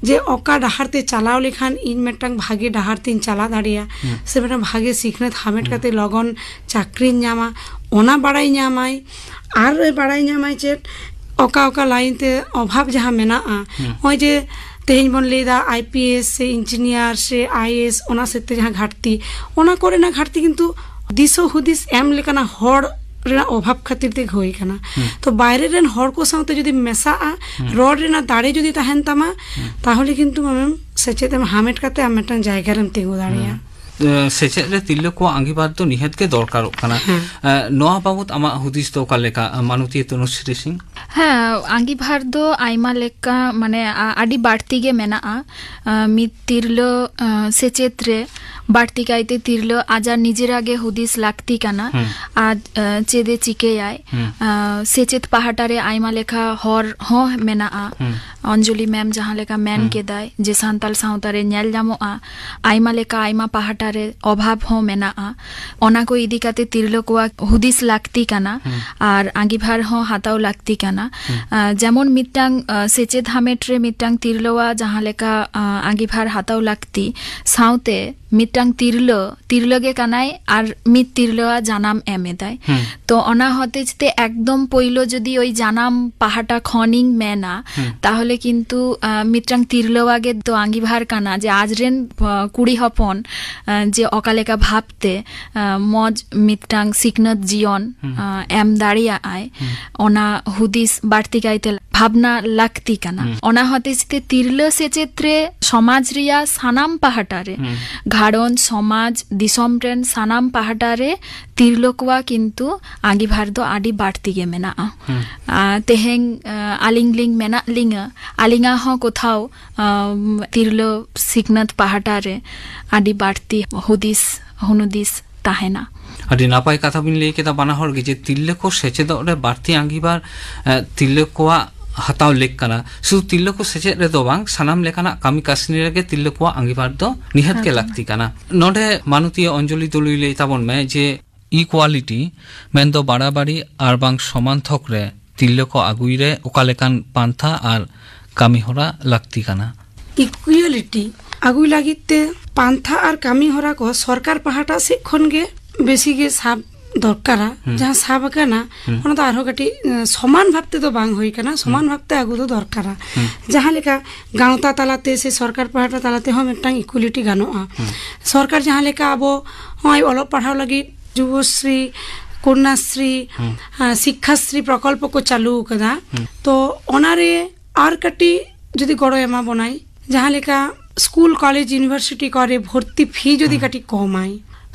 ᱡᱮ ᱚᱠᱟ ᱰᱟᱦᱟᱨ ᱛᱮ ᱪᱟᱞᱟᱣ ᱞᱮᱠᱷᱟᱱ ᱤᱧ ᱢᱤᱫᱴᱟᱝ ᱵᱷᱟᱜᱮ ᱰᱟᱦᱟᱨ ᱛᱤᱧ ᱪᱟᱞᱟᱣ ᱫᱟᱲᱮᱭᱟᱜᱼᱟ, ᱦᱩᱸ᱾ ᱥᱮ ᱢᱤᱫᱴᱟᱝ ᱵᱷᱟᱜᱮ ᱥᱤᱠᱷᱱᱟᱹᱛ ᱦᱟᱢᱮᱴ ᱦᱩᱸ᱾ ᱠᱟᱛᱮ ᱞᱚᱜᱚᱱ ᱪᱟᱹᱠᱨᱤᱧ ᱧᱟᱢᱟ, ᱚᱱᱟ ᱵᱟᱲᱟᱭ ᱧᱟᱢᱟᱭ᱾ ᱟᱨ ᱮ ᱵᱟᱲᱟᱭ ᱧᱟᱢᱟᱭ ᱪᱮᱫ, ᱚᱠᱟ ᱚᱠᱟ ᱞᱟᱭᱤᱱ ᱛᱮ ᱚᱵᱷᱟᱵᱽ ᱡᱟᱦᱟᱸ ᱢᱮᱱᱟᱜᱼᱟ, ᱦᱩᱸ᱾ ᱱᱚᱜᱼᱚᱭ ᱡᱮ ᱛᱮᱦᱮᱧ ᱵᱚᱱ ᱞᱟᱹᱭᱫᱟ ᱟᱭ ᱯᱤ ᱮᱥ ᱥᱮ ᱤᱧᱡᱤᱱᱤᱭᱟᱨ ᱥᱮ ᱟᱭ ᱮ ᱮᱥ, ᱚᱱᱟ ᱥᱮᱫ ᱛᱮ ᱡᱟᱦᱟᱸ ᱜᱷᱟᱴᱛᱤ, ᱚᱱᱟ ᱠᱚᱨᱮᱱᱟᱜ ᱜᱷᱟᱴᱛᱤ ᱠᱤᱱᱛᱩ ᱫᱤᱥ ᱦᱩᱫᱤᱥ ᱮᱢ ᱞᱮᱠᱟᱱᱟᱜ ᱦᱚᱲ ᱨᱮᱱᱟᱜ ᱚᱵᱷᱟᱵᱽ ᱠᱷᱟᱹᱛᱤᱨ ᱛᱮᱜᱮ ᱦᱩᱭ ᱠᱟᱱᱟ᱾ ᱦᱩᱸ᱾ ᱛᱚ ᱵᱟᱭᱨᱮ ᱨᱮᱱ ᱦᱚᱲ ᱠᱚ ᱥᱟᱶᱛᱮ ᱡᱩᱫᱤᱢ ᱢᱮᱥᱟᱜᱼᱟ, ᱦᱩᱸ᱾ ᱨᱚᱲ ᱨᱮᱱᱟᱜ ᱫᱟᱲᱮ ᱡᱩᱫᱤ ᱛᱟᱦᱮᱱ ᱛᱟᱢᱟ, ᱦᱩᱸ᱾ ᱛᱟᱦᱚᱞᱮ ᱠᱤᱱᱛᱩ ᱟᱢᱮᱢ ᱥᱮᱪᱮᱫ ᱮᱢ ᱦᱟᱢᱮᱴ ᱠᱟᱛᱮ ᱟᱢ ᱢᱤᱫᱴᱟᱝ ᱡᱟᱭᱜᱟ ᱨᱮᱢ ᱛᱤᱸᱜᱩ ᱫᱟᱲᱮᱭᱟᱜᱼᱟ᱾ ᱦᱩᱸ᱾ ᱮ, ᱥᱮᱪᱮᱫ ᱨᱮ ᱛᱤᱨᱞᱟᱹ ᱠᱚᱣᱟᱜ ᱟᱸᱜᱤᱵᱷᱟᱨ ᱫᱚ ᱱᱤᱦᱟᱹᱛ ᱜᱮ ᱫᱚᱨᱠᱟᱨᱚᱜ ᱠᱟᱱᱟ᱾ ᱦᱮᱸ᱾ ᱮ, ᱱᱚᱣᱟ ᱵᱟᱵᱚᱛ ᱟᱢᱟᱜ ᱦᱩᱫᱤᱥ ᱫᱚ ᱚᱠᱟ ᱞᱮᱠᱟ, ᱢᱟᱱᱚᱛᱤᱭᱟᱹ ᱛᱚᱱᱩᱥᱨᱤ ᱥᱤᱝ? ᱦᱮᱸ, ᱟᱸᱜᱤᱵᱷᱟᱨ ᱫᱚ ᱟᱭᱢᱟ ᱞᱮᱠᱟ, ᱢᱟᱱᱮ, ᱟ-, ᱟᱹᱰᱤ ᱵᱟᱹᱲᱛᱤ ᱜᱮ ᱢᱮᱱᱟᱜᱼᱟ᱾ ᱟ, ᱢᱤᱫ ᱛᱤᱨᱞᱟᱹ, ᱟ, ᱥᱮᱪᱮᱫ ᱨᱮ ᱵᱟᱹᱲᱛᱤ ᱠᱟᱭᱛᱮ ᱛᱤᱨᱞᱟᱹ ᱟᱡᱟᱜ ᱱᱤᱡᱮᱨᱟᱜ ᱜᱮ ᱦᱩᱫᱤᱥ ᱞᱟᱹᱠᱛᱤ ᱠᱟᱱᱟ᱾ ᱦᱩᱸ᱾ ᱟᱨ, ᱟ, ᱪᱮᱫ ᱮ ᱪᱤᱠᱟᱹᱭᱟᱭ? ᱦᱩᱸ᱾ ᱟ, ᱥᱮᱪᱮᱫ ᱯᱟᱦᱴᱟ ᱨᱮ ᱟᱭᱢᱟ ᱞᱮᱠᱟ ᱦᱚᱨ ᱦᱚᱸ ᱢᱮᱱᱟᱜᱼᱟ᱾ ᱦᱩᱸ᱾ ᱚᱧᱡᱚᱞᱤ ᱢᱮᱢ ᱡᱟᱦᱟᱸ ᱞᱮᱠᱟ ᱢᱮᱱ ᱦᱩᱸ᱾ ᱠᱮᱫᱟᱭ ᱡᱮ ᱥᱟᱱᱛᱟᱞ ᱥᱟᱶᱛᱟ ᱨᱮ ᱧᱮᱞ ᱧᱟᱢᱚᱜᱼᱟ, ᱟᱭᱢᱟ ᱞᱮᱠᱟ ᱟᱭᱢᱟ ᱯᱟᱦᱴᱟ ᱨᱮ ᱚᱵᱷᱟᱵᱽ ᱦᱚᱸ ᱢᱮᱱᱟᱜᱼᱟ᱾ ᱚᱱᱟ ᱠᱚ ᱤᱫᱤ ᱠᱟᱛᱮ ᱛᱤᱨᱞᱟᱹ ᱠᱚᱣᱟᱜ ᱦᱩᱫᱤᱥ ᱞᱟᱹᱠᱛᱤ ᱠᱟᱱᱟ᱾ ᱦᱩᱸ᱾ ᱟᱨ ᱟᱸᱜᱤᱵᱷᱟᱨ ᱦᱚᱸ ᱦᱟᱛᱟᱣ ᱞᱟᱹᱠᱛᱤ ᱠᱟᱱᱟ᱾ ᱦᱩᱸ᱾ ᱟ, ᱡᱮᱢᱚᱱ ᱢᱤᱫᱴᱟᱝ, ᱟ, ᱥᱮᱪᱮᱫ ᱦᱟᱢᱮᱴ ᱨᱮ ᱢᱤᱫᱴᱟᱝ ᱛᱤᱨᱞᱟᱹᱣᱟᱜ ᱡᱟᱦᱟᱸ ᱞᱮᱠᱟ, ᱟ, ᱟᱸᱜᱤᱵᱷᱟᱨ ᱦᱟᱛᱟᱣ ᱞᱟᱹᱠᱛᱤ, ᱥᱟᱶᱛᱮ ᱢᱤᱫᱴᱟᱝ ᱛᱤᱨᱞᱟᱹ, ᱛᱤᱨᱞᱟᱹ ᱜᱮ ᱠᱟᱱᱟᱭ ᱟᱨ ᱢᱤᱫ ᱛᱤᱨᱞᱟᱹᱣᱟᱜ ᱡᱟᱱᱟᱢ ᱮᱢ ᱮᱫᱟᱭ᱾ ᱦᱩᱸ᱾ ᱛᱚ ᱚᱱᱟ ᱦᱚᱛᱮᱡ ᱛᱮ ᱮᱠᱫᱚᱢ ᱯᱳᱭᱞᱳ ᱡᱩᱫᱤ ᱳᱭ ᱡᱟᱱᱟᱢ ᱯᱟᱦᱴᱟ ᱠᱷᱚᱱᱤᱧ ᱢᱮᱱᱟ, ᱦᱩᱸ᱾ ᱛᱟᱦᱚᱞᱮ ᱠᱤᱱᱛᱩ, ᱟ, ᱢᱤᱫᱴᱟᱝ ᱛᱤᱨᱞᱟᱹᱣᱟᱜ ᱜᱮ ᱫᱚ ᱟᱸᱜᱤᱵᱷᱟᱨ ᱠᱟᱱᱟ ᱡᱮ ᱟᱡᱨᱮᱱ, ᱟ, ᱠᱩᱲᱤ ᱦᱚᱯᱚᱱ, ᱟ, ᱡᱮ ᱚᱠᱟ ᱞᱮᱠᱟ ᱵᱷᱟᱵᱽᱛᱮ, ᱟ, ᱢᱚᱡᱽ ᱢᱤᱫᱴᱟᱝ ᱥᱤᱠᱷᱱᱟᱹᱛ ᱡᱤᱭᱚᱱ, ᱦᱩᱸ᱾ ᱟ, ᱮᱢ ᱫᱟᱲᱮᱭᱟᱜᱼᱟᱭ, ᱦᱩᱸ᱾ ᱚᱱᱟ ᱦᱩᱫᱤᱥ ᱵᱟᱹᱲᱛᱤ ᱠᱟᱭᱛᱮ ᱵᱷᱟᱵᱽᱱᱟ ᱞᱟᱹᱠᱛᱤ ᱠᱟᱱᱟ᱾ ᱦᱩᱸ᱾ ᱚᱱᱟ ᱦᱚᱛᱮᱡ ᱛᱮ ᱛᱤᱨᱞᱟᱹ ᱥᱮᱪᱮᱫ ᱨᱮ ᱥᱚᱢᱟᱡᱽ ᱨᱮᱭᱟᱜ ᱥᱟᱱᱟᱢ ᱯᱟᱦᱴᱟ ᱨᱮ, ᱦᱩᱸ᱾ ᱜᱷᱟᱨᱚᱸᱡᱽ, ᱥᱚᱢᱟᱡᱽ, ᱫᱤᱥᱚᱢ ᱨᱮᱱ ᱥᱟᱱᱟᱢ ᱯᱟᱦᱴᱟ ᱨᱮ ᱛᱤᱨᱞᱟᱹ ᱠᱚᱣᱟᱜ ᱠᱤᱱᱛᱩ ᱟᱸᱜᱤᱵᱷᱟᱨ ᱫᱚ ᱟᱹᱰᱤ ᱵᱟᱹᱲᱛᱤ ᱜᱮ ᱢᱮᱱᱟᱜᱼᱟ᱾ ᱦᱩᱸ᱾ ᱟᱨ ᱛᱮᱦᱮᱧ, ᱟᱸ, ᱟᱹᱞᱤᱧ ᱞᱤᱧ ᱢᱮᱱᱟᱜ ᱞᱤᱧᱟᱹ, ᱟᱹᱞᱤᱧᱟᱜ ᱦᱚᱸ ᱠᱳᱛᱷᱟᱣ, ᱟᱸ, ᱛᱤᱨᱞᱟᱹ ᱥᱤᱠᱷᱱᱟᱹᱛ ᱯᱟᱦᱴᱟ ᱨᱮ ᱟᱹᱰᱤ ᱵᱟᱹᱲᱛᱤ ᱦᱩᱫᱤᱥ ᱦᱩᱱᱩᱫᱤᱥ ᱛᱟᱦᱮᱱᱟ᱾ ᱟᱹᱰᱤ ᱱᱟᱯᱟᱭ ᱠᱟᱛᱷᱟ ᱵᱤᱱ ᱞᱟᱹᱭ ᱠᱮᱫᱟ ᱵᱟᱱᱟ ᱦᱚᱲ ᱜᱮ, ᱡᱮ ᱛᱤᱨᱞᱟᱹ ᱠᱚ ᱥᱮᱪᱮᱫᱚᱜ ᱨᱮ ᱵᱟᱹᱲᱛᱤ ᱟᱸᱜᱤᱵᱷᱟᱨ, ᱮ, ᱛᱤᱨᱞᱟᱹ ᱠᱚᱣᱟᱜ ᱦᱟᱛᱟᱣ ᱞᱮᱠ ᱠᱟᱱᱟ᱾ ᱥᱩᱫᱷᱩ ᱛᱤᱨᱞᱟᱹ ᱠᱚ ᱥᱮᱪᱮᱫ ᱨᱮᱫᱚ ᱵᱟᱝ, ᱥᱟᱱᱟᱢ ᱞᱮᱠᱟᱱᱟᱜ ᱠᱟᱹᱢᱤ ᱠᱟᱹᱥᱱᱤ ᱨᱮᱜᱮ ᱛᱤᱨᱞᱟᱹ ᱠᱚᱣᱟᱜ ᱟᱸᱜᱤᱵᱷᱟᱨ ᱫᱚ ᱱᱤᱦᱟᱹᱛ ᱜᱮ ᱮᱠᱫᱚᱢ᱾ ᱞᱟᱹᱠᱛᱤ ᱠᱟᱱᱟ᱾ ᱱᱚᱰᱮ ᱢᱟᱱᱚᱛᱤᱭᱟᱹ ᱚᱧᱡᱚᱞᱤ ᱫᱩᱞᱩᱭ ᱞᱟᱹᱭ ᱛᱟᱵᱚᱱ ᱢᱮ ᱡᱮ ᱤᱠᱩᱣᱟᱞᱤᱴᱤ ᱢᱮᱱᱫᱚ ᱵᱟᱲᱟᱵᱟᱲᱤ ᱟᱨ ᱵᱟᱝ ᱥᱚᱢᱟᱱ ᱛᱷᱚᱠ ᱨᱮ ᱛᱤᱨᱞᱟᱹ ᱠᱚ ᱟᱹᱜᱩᱭ ᱨᱮ ᱚᱠᱟ ᱞᱮᱠᱟᱱ ᱯᱟᱱᱛᱷᱟ ᱟᱨ ᱠᱟᱹᱢᱤ ᱦᱚᱨᱟ ᱞᱟᱹᱠᱛᱤ ᱠᱟᱱᱟ? ᱤᱠᱩᱭᱟᱞᱤᱴᱤ ᱟᱹᱜᱩᱭ ᱞᱟᱹᱜᱤᱫ ᱛᱮ ᱯᱟᱱᱛᱷᱟ ᱟᱨ ᱠᱟᱹᱢᱤ ᱦᱚᱨᱟ ᱠᱚ ᱥᱚᱨᱠᱟᱨ ᱯᱟᱦᱴᱟ ᱥᱮᱫ ᱠᱷᱚᱱ ᱜᱮ ᱵᱮᱥᱤ ᱜᱮ ᱥᱟᱵ ᱫᱚᱨᱠᱟᱨᱟ᱾ ᱦᱩᱸ᱾ ᱡᱟᱦᱟᱸ ᱥᱟᱵ ᱟᱠᱟᱱᱟ, ᱦᱩᱸ᱾ ᱚᱱᱟ ᱫᱚ ᱟᱨᱦᱚᱸ ᱠᱟᱹᱴᱤᱡ, ᱮᱸ, ᱥᱚᱢᱟᱱ ᱵᱷᱟᱵ ᱛᱮᱫᱚ ᱵᱟᱝ ᱦᱩᱭ ᱠᱟᱱᱟ, ᱥᱚᱢᱟᱱ ᱦᱩᱸ᱾ ᱵᱷᱟᱵ ᱛᱮ ᱟᱹᱜᱩ ᱫᱚ ᱫᱚᱨᱠᱟᱨᱟ᱾ ᱦᱩᱸ᱾ ᱡᱟᱦᱟᱸ ᱞᱮᱠᱟ ᱜᱟᱶᱛᱟ ᱛᱟᱞᱟᱛᱮ ᱥᱮ ᱥᱚᱨᱠᱟᱨ ᱯᱟᱦᱴᱟ ᱛᱟᱞᱟᱛᱮ ᱦᱚᱸ ᱢᱤᱫᱴᱟᱝ ᱤᱠᱩᱭᱟᱞᱤᱴᱤ ᱜᱟᱱᱚᱜᱼᱟ᱾ ᱦᱩᱸ᱾ ᱥᱚᱨᱠᱟᱨ ᱡᱟᱦᱟᱸ ᱞᱮᱠᱟ ᱟᱵᱚ ᱱᱚᱜᱼᱚᱭ ᱚᱞᱚᱜ ᱯᱟᱲᱦᱟᱣ ᱞᱟᱹᱜᱤᱫ ᱡᱩᱵᱚᱥᱨᱤ, ᱠᱚᱱᱱᱟᱥᱨᱤ, ᱦᱩᱸ᱾ ᱟᱸ, ᱥᱤᱠᱠᱷᱟᱥᱨᱤ ᱯᱨᱚᱠᱚᱞᱯᱚ ᱠᱚ ᱪᱟᱹᱞᱩ ᱟᱠᱟᱫᱟ᱾ ᱦᱩᱸ᱾ ᱛᱚ ᱚᱱᱟᱨᱮ ᱟᱨ ᱠᱟᱹᱴᱤᱡ ᱡᱩᱫᱤ ᱜᱚᱲᱚᱭ ᱮᱢᱟ ᱵᱚᱱᱟᱭ, ᱡᱟᱦᱟᱸ ᱞᱮᱠᱟ ᱥᱠᱩᱞ, ᱠᱚᱞᱮᱡᱽ, ᱤᱭᱩᱱᱤᱵᱷᱟᱨᱥᱤᱴᱤ ᱠᱚᱨᱮ ᱵᱷᱚᱨᱛᱤ ᱯᱷᱤ ᱡᱩᱫᱤ ᱦᱩᱸ᱾ ᱠᱟᱹᱴᱤᱡ ᱠᱚᱢᱟᱭ,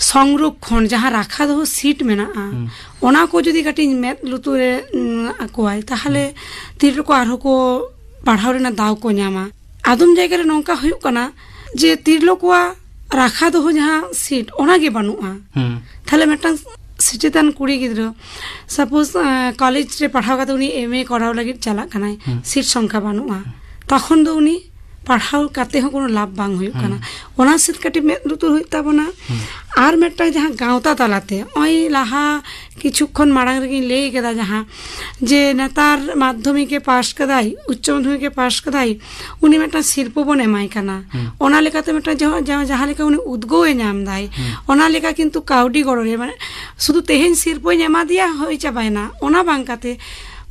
ᱥᱚᱝᱨᱚᱠᱷᱚᱱ, ᱡᱟᱦᱟᱸ ᱨᱟᱠᱷᱟ ᱫᱚᱦᱚ ᱥᱤᱴ ᱢᱮᱱᱟᱜᱼᱟ, ᱦᱩᱸ᱾ ᱚᱱᱟ ᱠᱚ ᱡᱩᱫᱤ ᱠᱟᱹᱴᱤᱡ ᱢᱮᱫ ᱞᱩᱛᱩᱨ ᱨᱮ, ᱩᱸ, ᱟᱠᱚᱣᱟᱭ, ᱛᱟᱦᱚᱞᱮ ᱦᱩᱸ᱾ ᱛᱤᱨᱞᱟᱹ ᱠᱚ ᱟᱨᱦᱚᱸ ᱠᱚ ᱯᱟᱲᱦᱟᱣ ᱨᱮᱱᱟᱜ ᱫᱟᱣ ᱠᱚ ᱧᱟᱢᱟ᱾ ᱟᱫᱚᱢ ᱡᱟᱭᱜᱟ ᱨᱮ ᱱᱚᱝᱠᱟ ᱦᱩᱭᱩᱜ ᱠᱟᱱᱟ ᱡᱮ ᱛᱤᱨᱞᱟᱹ ᱠᱚᱣᱟᱜ ᱨᱟᱠᱷᱟ ᱫᱚᱦᱚ ᱡᱟᱦᱟᱸ ᱥᱤᱴ, ᱚᱱᱟ ᱜᱮ ᱵᱟᱹᱱᱩᱜᱼᱟ᱾ ᱦᱩᱸ᱾ ᱛᱟᱦᱚᱞᱮ ᱢᱤᱫᱴᱟᱝ ᱥᱮᱪᱮᱫᱟᱱ ᱠᱩᱲᱤ ᱜᱤᱫᱽᱨᱟᱹ, ᱥᱟᱯᱳᱡ, ᱟᱸ, ᱠᱚᱞᱮᱡᱽ ᱨᱮ ᱯᱟᱲᱦᱟᱣ ᱠᱟᱛᱮ ᱩᱱᱤ ᱮᱢ ᱮ ᱠᱚᱨᱟᱣ ᱞᱟᱹᱜᱤᱫ ᱪᱟᱞᱟᱜ ᱠᱟᱱᱟᱭ, ᱦᱩᱸ᱾ ᱥᱤᱴ ᱥᱚᱝᱠᱷᱟ ᱵᱟᱹᱱᱩᱜᱼᱟ, ᱛᱚᱠᱷᱚᱱ ᱫᱚ ᱩᱱᱤ ᱯᱟᱲᱦᱟᱣ ᱠᱟᱛᱮ ᱦᱚᱸ ᱠᱳᱱᱳ ᱞᱟᱵᱷ ᱵᱟᱝ ᱦᱩᱭᱩᱜ ᱦᱩᱸ᱾ ᱠᱟᱱᱟ᱾ ᱚᱱᱟ ᱥᱮᱫ ᱠᱟᱹᱴᱤᱡ ᱢᱮᱫ ᱞᱩᱛᱩᱨ ᱦᱩᱭᱩᱜ ᱛᱟᱵᱚᱱᱟ᱾ ᱦᱩᱸ᱾ ᱟᱨ ᱢᱤᱫᱴᱟᱝ ᱡᱟᱦᱟᱸ ᱜᱟᱶᱛᱟ ᱛᱟᱞᱟᱛᱮ, ᱱᱚᱜᱼᱚᱭ ᱞᱟᱦᱟ ᱠᱤᱪᱷᱩ ᱠᱷᱚᱱ ᱢᱟᱲᱟᱝ ᱨᱮᱜᱮᱧ ᱞᱟᱹᱭ ᱠᱮᱫᱟ, ᱡᱟᱦᱟᱸ ᱡᱮ ᱱᱮᱛᱟᱨ ᱢᱟᱫᱽᱫᱷᱚᱢᱤᱠ ᱮ ᱯᱟᱥ ᱠᱟᱫᱟᱭ, ᱩᱪᱪᱚ ᱢᱟᱫᱽᱫᱷᱚᱢᱤᱠ ᱮ ᱯᱟᱥ ᱠᱟᱫᱟᱭ, ᱩᱱᱤ ᱢᱤᱫᱴᱟᱝ ᱥᱤᱨᱯᱟᱹ ᱵᱚᱱ ᱮᱢᱟᱭ ᱠᱟᱱᱟ᱾ ᱦᱩᱸ᱾ ᱚᱱᱟ ᱞᱮᱠᱟᱛᱮ ᱢᱤᱫᱴᱟᱝ ᱡᱟᱦᱟᱸ, ᱡᱟᱦᱟᱸ, ᱡᱟᱦᱟᱸ ᱞᱮᱠᱟ ᱩᱱᱤ ᱩᱫᱽᱜᱟᱹᱣ ᱮ ᱧᱟᱢ ᱫᱟᱭ, ᱦᱩᱸ᱾ ᱚᱱᱟ ᱞᱮᱠᱟ ᱠᱤᱱᱛᱩ ᱠᱟᱹᱣᱰᱤ ᱜᱚᱲᱚ ᱨᱮ, ᱢᱟᱱᱮ, ᱥᱩᱫᱷᱩ ᱛᱮᱦᱮᱧ ᱥᱤᱨᱯᱟᱹᱧ ᱮᱢᱟ ᱫᱮᱭᱟ, ᱦᱩᱭ ᱪᱟᱵᱟᱭᱮᱱᱟ, ᱚᱱᱟ ᱵᱟᱝ ᱠᱟᱛᱮ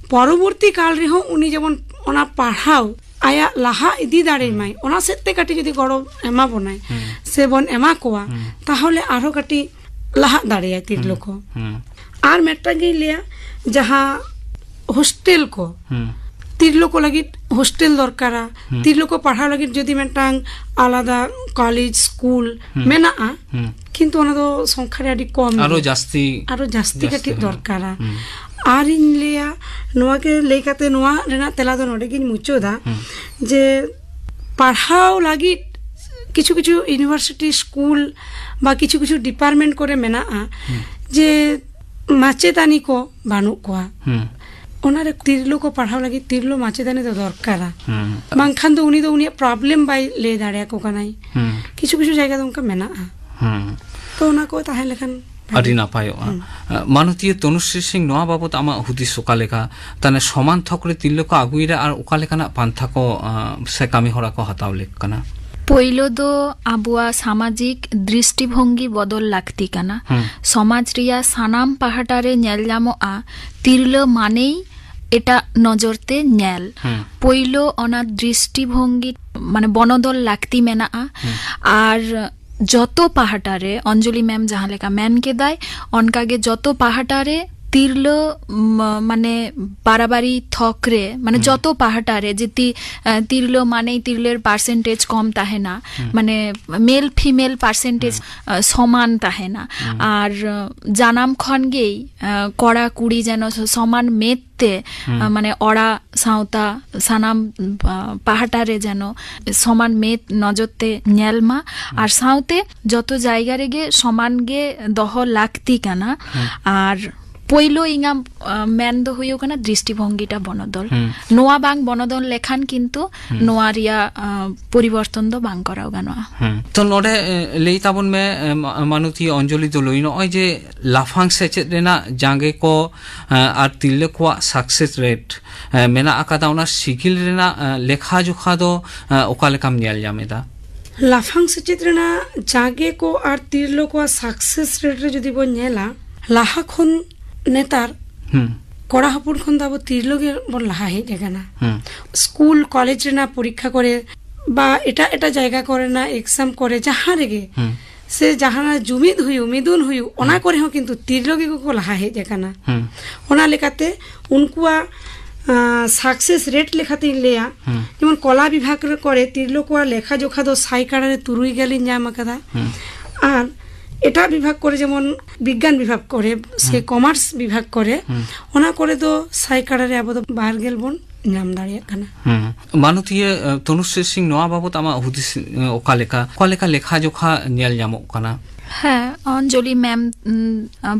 ᱯᱚᱨᱚᱵᱚᱨᱛᱤ ᱠᱟᱞ ᱨᱮᱦᱚᱸ ᱩᱱᱤ ᱡᱮᱢᱚᱱ ᱚᱱᱟ ᱯᱟᱲᱦᱟᱣ ᱟᱭᱟᱜ ᱞᱟᱦᱟ ᱤᱫᱤ ᱫᱟᱲᱮᱭᱟᱜ ᱢᱟᱭ, ᱚᱱᱟ ᱥᱮᱫ ᱛᱮ ᱠᱟᱹᱴᱤᱡ ᱡᱩᱫᱤ ᱜᱚᱲᱚ ᱮᱢᱟ ᱵᱚᱱᱟᱭ, ᱦᱩᱸ᱾ ᱥᱮ ᱵᱚᱱ ᱮᱢᱟ ᱠᱚᱣᱟ, ᱦᱩᱸ᱾ ᱛᱟᱦᱚᱞᱮ ᱟᱨᱦᱚᱸ ᱠᱟᱹᱴᱤᱡ ᱞᱟᱦᱟᱜ ᱫᱟᱲᱮᱭᱟᱜᱼᱟ ᱛᱤᱨᱞᱟᱹ ᱦᱩᱸ᱾ ᱠᱚ᱾ ᱦᱩᱸ᱾ ᱟᱨ ᱢᱤᱫᱴᱟᱝ ᱜᱤᱧ ᱞᱟᱹᱭᱟ, ᱡᱟᱦᱟᱸ ᱦᱳᱥᱴᱮᱞ ᱠᱚ, ᱦᱩᱸ᱾ ᱛᱤᱨᱞᱟᱹ ᱠᱚ ᱞᱟᱹᱜᱤᱫ ᱦᱳᱥᱴᱮᱞ ᱫᱚᱨᱠᱟᱨᱟ, ᱦᱩᱸ᱾ ᱛᱤᱨᱞᱟᱹ ᱠᱚ ᱯᱟᱲᱦᱟᱣ ᱞᱟᱹᱜᱤᱫ ᱡᱩᱫᱤ ᱢᱤᱫᱴᱟᱝ ᱟᱞᱟᱫᱟ ᱠᱚᱞᱮᱡᱽ, ᱥᱠᱩᱞ ᱦᱩᱸ᱾ ᱢᱮᱱᱟᱜᱼᱟ, ᱦᱩᱸ᱾ ᱠᱤᱱᱛᱩ ᱚᱱᱟ ᱫᱚ ᱥᱚᱝᱠᱷᱟ ᱨᱮ ᱟᱹᱰᱤ ᱠᱚᱢ ᱟᱨᱚ ᱜᱮᱭᱟ᱾ ᱡᱟᱹᱥᱛᱤ, ᱟᱨᱚ ᱡᱟᱹᱥᱛᱤ ᱡᱟᱹᱥᱛᱤ ᱠᱟᱹᱴᱤᱡ ᱦᱩᱸ᱾ ᱫᱚᱨᱠᱟᱨᱟ᱾ ᱦᱩᱸ᱾ ᱟᱨᱤᱧ ᱞᱟᱹᱭᱟ, ᱱᱚᱣᱟ ᱜᱮ ᱞᱟᱹᱭ ᱠᱟᱛᱮ ᱱᱚᱣᱟ ᱨᱮᱱᱟᱜ ᱛᱮᱞᱟ ᱫᱚ ᱱᱚᱰᱮ ᱜᱤᱧ ᱢᱩᱪᱟᱹᱫᱟ, ᱦᱩᱸ᱾ ᱡᱮ ᱯᱟᱲᱦᱟᱣ ᱞᱟᱹᱜᱤᱫ ᱠᱤᱪᱷᱩ ᱠᱤᱪᱷᱩ ᱤᱭᱩᱱᱤᱵᱷᱟᱨᱥᱤᱴᱤ, ᱥᱠᱩᱞ ᱵᱟ ᱠᱤᱪᱷᱩ ᱠᱤᱪᱷᱩ ᱰᱤᱯᱟᱨᱴᱢᱮᱱᱴ ᱠᱚᱨᱮ ᱢᱮᱱᱟᱜᱼᱟ ᱦᱩᱸ᱾ ᱡᱮ ᱢᱟᱪᱮᱛᱟᱹᱱᱤ ᱠᱚ ᱵᱟᱹᱱᱩᱜ ᱠᱚᱣᱟ᱾ ᱦᱩᱸ᱾ ᱚᱱᱟᱨᱮ ᱛᱤᱨᱞᱟᱹ ᱠᱚ ᱯᱟᱲᱦᱟᱣ ᱞᱟᱹᱜᱤᱫ ᱛᱤᱨᱞᱟᱹ ᱢᱟᱪᱮᱛᱟᱹᱱᱤ ᱫᱚ ᱫᱚᱨᱠᱟᱨᱟ᱾ ᱦᱩᱸ᱾ ᱵᱟᱝᱠᱷᱟᱱ ᱫᱚ ᱩᱱᱤ ᱫᱚ ᱩᱱᱤᱭᱟᱜ ᱯᱨᱚᱵᱞᱮᱢ ᱵᱟᱭ ᱞᱟᱹᱭ ᱫᱟᱲᱮᱭᱟᱠᱚ ᱠᱟᱱᱟᱭ᱾ ᱦᱩᱸ᱾ ᱠᱤᱪᱷᱩ ᱠᱤᱪᱷᱩ ᱡᱟᱭᱜᱟ ᱫᱚ ᱚᱱᱠᱟ ᱢᱮᱱᱟᱜᱼᱟ᱾ ᱦᱩᱸ᱾ ᱛᱚ ᱚᱱᱟ ᱠᱚ ᱛᱟᱦᱮᱸ ᱞᱮᱠᱷᱟᱱ ᱵᱷᱟᱜᱮ᱾ ᱟᱹᱰᱤ ᱱᱟᱯᱟᱭᱚᱜᱼᱟ᱾ ᱦᱩᱸ᱾ ᱟᱸ, ᱢᱟᱱᱚᱛᱤᱭᱟᱹ ᱛᱚᱱᱩᱥᱨᱤ ᱥᱤᱝ, ᱱᱚᱣᱟ ᱵᱟᱵᱚᱛ ᱟᱢᱟᱜ ᱦᱩᱫᱤᱥ ᱚᱠᱟ ᱞᱮᱠᱟ? ᱛᱟᱦᱞᱮ ᱥᱚᱢᱟᱱ ᱛᱷᱚᱠ ᱨᱮ ᱛᱤᱨᱞᱟᱹ ᱠᱚ ᱟᱹᱜᱩᱭᱮᱫᱟ ᱟᱨ ᱚᱠᱟ ᱞᱮᱠᱟᱱᱟᱜ ᱯᱟᱱᱛᱷᱟ ᱠᱚ, ᱟᱸ, ᱥᱮ ᱠᱟᱹᱢᱤ ᱦᱚᱨᱟ ᱠᱚ ᱦᱟᱛᱟᱣ ᱞᱮᱠ ᱠᱟᱱᱟ? ᱯᱳᱭᱞᱳ ᱫᱚ ᱟᱵᱚᱣᱟᱜ ᱥᱟᱢᱟᱡᱤᱠ ᱫᱨᱤᱥᱴᱤᱵᱷᱚᱝᱜᱤ ᱵᱚᱫᱚᱞ ᱞᱟᱹᱠᱛᱤ ᱠᱟᱱᱟ᱾ ᱦᱩᱸ᱾ ᱥᱚᱢᱟᱡᱽ ᱨᱮᱭᱟᱜ ᱥᱟᱱᱟᱢ ᱯᱟᱦᱴᱟ ᱨᱮ ᱧᱮᱞ ᱧᱟᱢᱚᱜᱼᱟ, ᱛᱤᱨᱞᱟᱹ ᱢᱟᱱᱮᱭ ᱮᱴᱟᱜ ᱱᱚᱡᱚᱨ ᱛᱮ ᱧᱮᱞ᱾ ᱦᱩᱸ᱾ ᱯᱳᱭᱞᱳ ᱚᱱᱟ ᱫᱨᱤᱥᱴᱤᱵᱷᱚᱝᱜᱤ ᱢᱟᱱᱮ ᱵᱚᱱᱚᱫᱚᱞ ᱞᱟᱹᱠᱛᱤ ᱢᱮᱱᱟᱜᱼᱟ᱾ ᱦᱩᱸ᱾ ᱟᱨ ᱡᱚᱛᱚ ᱯᱟᱦᱴᱟ ᱨᱮ, ᱚᱧᱡᱚᱞᱤ ᱢᱮᱢ ᱡᱟᱦᱟᱸ ᱞᱮᱠᱟ ᱢᱮᱱ ᱠᱮᱫᱟᱭ, ᱚᱱᱠᱟᱜᱮ ᱡᱚᱛᱚ ᱯᱟᱦᱴᱟ ᱨᱮ ᱛᱤᱨᱞᱟᱹ, ᱢ-, ᱢᱟᱱᱮ ᱵᱟᱨᱟᱵᱟᱨᱤ ᱛᱷᱚᱠ ᱨᱮ, ᱢᱟᱱᱮ ᱦᱩᱸ᱾ ᱡᱚᱛᱚ ᱯᱟᱦᱴᱟ ᱨᱮ ᱡᱩᱫᱤ, ᱮ, ᱛᱤᱨᱞᱟᱹ ᱢᱟᱱᱮ ᱛᱤᱨᱞᱟᱹᱨ ᱯᱟᱨᱥᱮᱱᱴᱮᱡᱽ ᱠᱚᱢ ᱛᱟᱦᱮᱱᱟ, ᱦᱩᱸ᱾ ᱢᱟᱱᱮ ᱢᱮᱞ ᱯᱷᱤᱢᱮᱞ ᱯᱟᱨᱥᱮᱱᱴᱮᱡᱽ, ᱦᱩᱸ᱾ ᱮ, ᱥᱚᱢᱟᱱ ᱛᱟᱦᱮᱱᱟ᱾ ᱦᱩᱸ᱾ ᱟᱨ, ᱮ, ᱡᱟᱱᱟᱢ ᱠᱷᱚᱱ ᱜᱮ, ᱮ, ᱠᱚᱲᱟ ᱠᱩᱲᱤ ᱡᱮᱱᱚ ᱥᱚ-, ᱥᱚᱢᱟᱱ ᱢᱮᱫ ᱛᱮ, ᱦᱩᱸ᱾ ᱮ, ᱢᱟᱱᱮ ᱚᱲᱟᱜ ᱥᱟᱶᱛᱟ ᱥᱟᱱᱟᱢ, ᱟ, ᱯᱟᱦᱴᱟ ᱨᱮ ᱡᱮᱱᱚ ᱥᱚᱢᱟᱱ ᱢᱮᱫ ᱱᱚᱡᱚᱨ ᱛᱮ ᱧᱮᱞ ᱢᱟ᱾ ᱦᱩᱸ᱾ ᱟᱨ ᱥᱟᱶᱛᱮ ᱡᱚᱛᱚ ᱡᱟᱭᱜᱟ ᱨᱮᱜᱮ ᱥᱚᱢᱟᱱ ᱜᱮ ᱫᱚᱦᱚ ᱞᱟᱹᱠᱛᱤ ᱠᱟᱱᱟ᱾ ᱦᱩᱸ᱾ ᱟᱨ ᱯᱳᱭᱞᱳ ᱤᱧᱟᱹᱜ, ᱟ, ᱢᱮᱱ ᱫᱚ ᱦᱩᱭᱩᱜ ᱠᱟᱱᱟ ᱫᱨᱤᱥᱴᱤᱵᱷᱚᱝᱜᱤᱴᱟ ᱵᱚᱱᱚᱫᱚᱞ᱾ ᱦᱩᱸ᱾ ᱱᱚᱣᱟ ᱵᱟᱝ ᱵᱚᱱᱚᱫᱚᱞ ᱞᱮᱠᱷᱟᱱ ᱠᱤᱱᱛᱩ ᱦᱩᱸ᱾ ᱱᱚᱣᱟ ᱨᱮᱭᱟᱜ, ᱟ, ᱯᱚᱨᱤᱵᱚᱨᱛᱚᱱ ᱫᱚ ᱵᱟᱝ ᱠᱚᱨᱟᱣ ᱜᱟᱱᱚᱜᱼᱟ᱾ ᱦᱩᱸ᱾ ᱛᱚ ᱱᱚᱰᱮ, ᱮ, ᱞᱟᱹᱭ ᱛᱟᱵᱚᱱ ᱢᱮ, ᱮ, ᱢᱟ-, ᱢᱟᱱᱚᱛᱤᱭᱟᱹ ᱚᱧᱡᱚᱞᱤ ᱫᱚᱞᱩᱭ, ᱱᱚᱜᱼᱚᱭ ᱡᱮ ᱞᱟᱯᱷᱟᱝ ᱥᱮᱪᱮᱫ ᱨᱮᱱᱟᱜ ᱡᱟᱸᱜᱮ ᱠᱚ, ᱮ, ᱟᱨ ᱛᱤᱨᱞᱟᱹ ᱠᱚᱣᱟᱜ ᱥᱟᱠᱥᱮᱥ ᱨᱮᱴ, ᱮ, ᱢᱮᱱᱟᱜ ᱟᱠᱟᱫᱟ, ᱚᱱᱟ ᱥᱤᱜᱤᱞ ᱨᱮᱱᱟᱜ, ᱮ, ᱞᱮᱠᱷᱟ ᱡᱚᱠᱷᱟ ᱫᱚ, ᱮ, ᱚᱠᱟ ᱞᱮᱠᱟᱢ ᱧᱮᱞ ᱧᱟᱢ ᱮᱫᱟ? ᱞᱟᱯᱷᱟᱝ ᱥᱮᱪᱮᱫ ᱨᱮᱱᱟᱜ ᱡᱟᱸᱜᱮ ᱠᱚ ᱟᱨ ᱛᱤᱨᱞᱟᱹ ᱠᱚᱣᱟᱜ ᱥᱟᱠᱥᱮᱥ ᱨᱮᱴ ᱨᱮ ᱡᱩᱫᱤ ᱵᱚᱱ ᱧᱮᱞᱟ, ᱞᱟᱦᱟ ᱠᱷᱚᱱ ᱱᱮᱛᱟᱨ ᱦᱩᱸ᱾ ᱠᱚᱲᱟ ᱦᱚᱯᱚᱱ ᱠᱷᱚᱱ ᱫᱚ ᱟᱵᱚ ᱛᱤᱨᱞᱟᱹ ᱜᱮ ᱵᱚᱱ ᱞᱟᱦᱟ ᱦᱮᱡ ᱟᱠᱟᱱᱟ᱾ ᱦᱩᱸ᱾ ᱥᱠᱩᱞ, ᱠᱚᱞᱮᱡᱽ ᱨᱮᱱᱟᱜ ᱯᱚᱨᱤᱠᱠᱷᱟ ᱠᱚᱨᱮ ᱵᱟ ᱮᱴᱟᱜ ᱮᱴᱟᱜ ᱡᱟᱭᱜᱟ ᱠᱚᱨᱮᱱᱟᱜ ᱮᱠᱡᱟᱢ ᱠᱚᱨᱮ, ᱡᱟᱦᱟᱸ ᱨᱮᱜᱮ, ᱦᱩᱸ᱾ ᱥᱮ ᱡᱟᱦᱟᱱᱟᱜ ᱡᱩᱢᱤᱫ ᱦᱩᱭᱩᱜ, ᱢᱤᱫᱩᱱ ᱦᱩᱭᱩᱜ, ᱚᱱᱟ ᱦᱩᱸ᱾ ᱠᱚᱨᱮ ᱦᱚᱸ ᱠᱤᱱᱛᱩ ᱛᱤᱨᱞᱟᱹ ᱜᱮᱠᱚ ᱠᱚ ᱞᱟᱦᱟ ᱦᱮᱡ ᱟᱠᱟᱱᱟ᱾ ᱦᱩᱸ᱾ ᱚᱱᱟ ᱞᱮᱠᱟᱛᱮ ᱩᱱᱠᱩᱣᱟᱜ ᱥᱟᱠᱥᱮᱥ ᱨᱮᱴ ᱞᱮᱠᱟᱛᱤᱧ ᱞᱟᱹᱭᱟ, ᱦᱩᱸ᱾ ᱡᱮᱢᱚᱱ ᱠᱚᱞᱟ ᱵᱤᱵᱷᱟᱜᱽ ᱨᱮ ᱠᱚᱨᱮ ᱛᱤᱨᱞᱟᱹ ᱠᱚᱣᱟᱜ ᱞᱮᱠᱷᱟ ᱡᱚᱠᱷᱟ ᱫᱚ ᱥᱟᱭᱠᱟᱲᱟ ᱨᱮ ᱛᱩᱨᱩᱭ ᱜᱮᱞᱤᱧ ᱧᱟᱢ ᱟᱠᱟᱫᱟ᱾ ᱦᱩᱸ᱾ ᱟᱨ ᱮᱴᱟᱜ ᱵᱤᱵᱷᱟᱜᱽ ᱠᱚᱨᱮ, ᱡᱮᱢᱚᱱ ᱵᱤᱜᱽᱜᱟᱱ ᱵᱤᱵᱷᱟᱜᱽ ᱠᱚᱨᱮ ᱥᱮ ᱦᱩᱸ᱾ ᱠᱚᱢᱟᱨᱥ ᱵᱤᱵᱷᱟᱜᱽ ᱠᱚᱨᱮ, ᱦᱩᱸ᱾ ᱚᱱᱟ ᱠᱚᱨᱮ ᱫᱚ ᱥᱟᱭᱠᱟᱲᱟ ᱨᱮ ᱟᱵᱚ ᱫᱚ ᱵᱟᱨ ᱜᱮᱞ ᱵᱚᱱ ᱧᱟᱢ ᱫᱟᱲᱮᱭᱟᱜ ᱠᱟᱱᱟ᱾ ᱦᱩᱸ᱾ ᱢᱟᱱᱚᱛᱤᱭᱟᱹ, ᱮ, ᱛᱚᱱᱩᱥᱨᱤ ᱥᱤᱝ, ᱱᱚᱣᱟ ᱵᱟᱵᱚᱛ ᱟᱢᱟᱜ ᱦᱩᱫᱤᱥ, ᱮ, ᱚᱠᱟ ᱞᱮᱠᱟ, ᱚᱠᱟ ᱞᱮᱠᱟ ᱞᱮᱠᱷᱟ ᱡᱚᱠᱷᱟ ᱧᱮᱞ ᱧᱟᱢᱚᱜ ᱠᱟᱱᱟ? ᱦᱮᱸ, ᱚᱧᱡᱚᱞᱤ ᱢᱮᱢ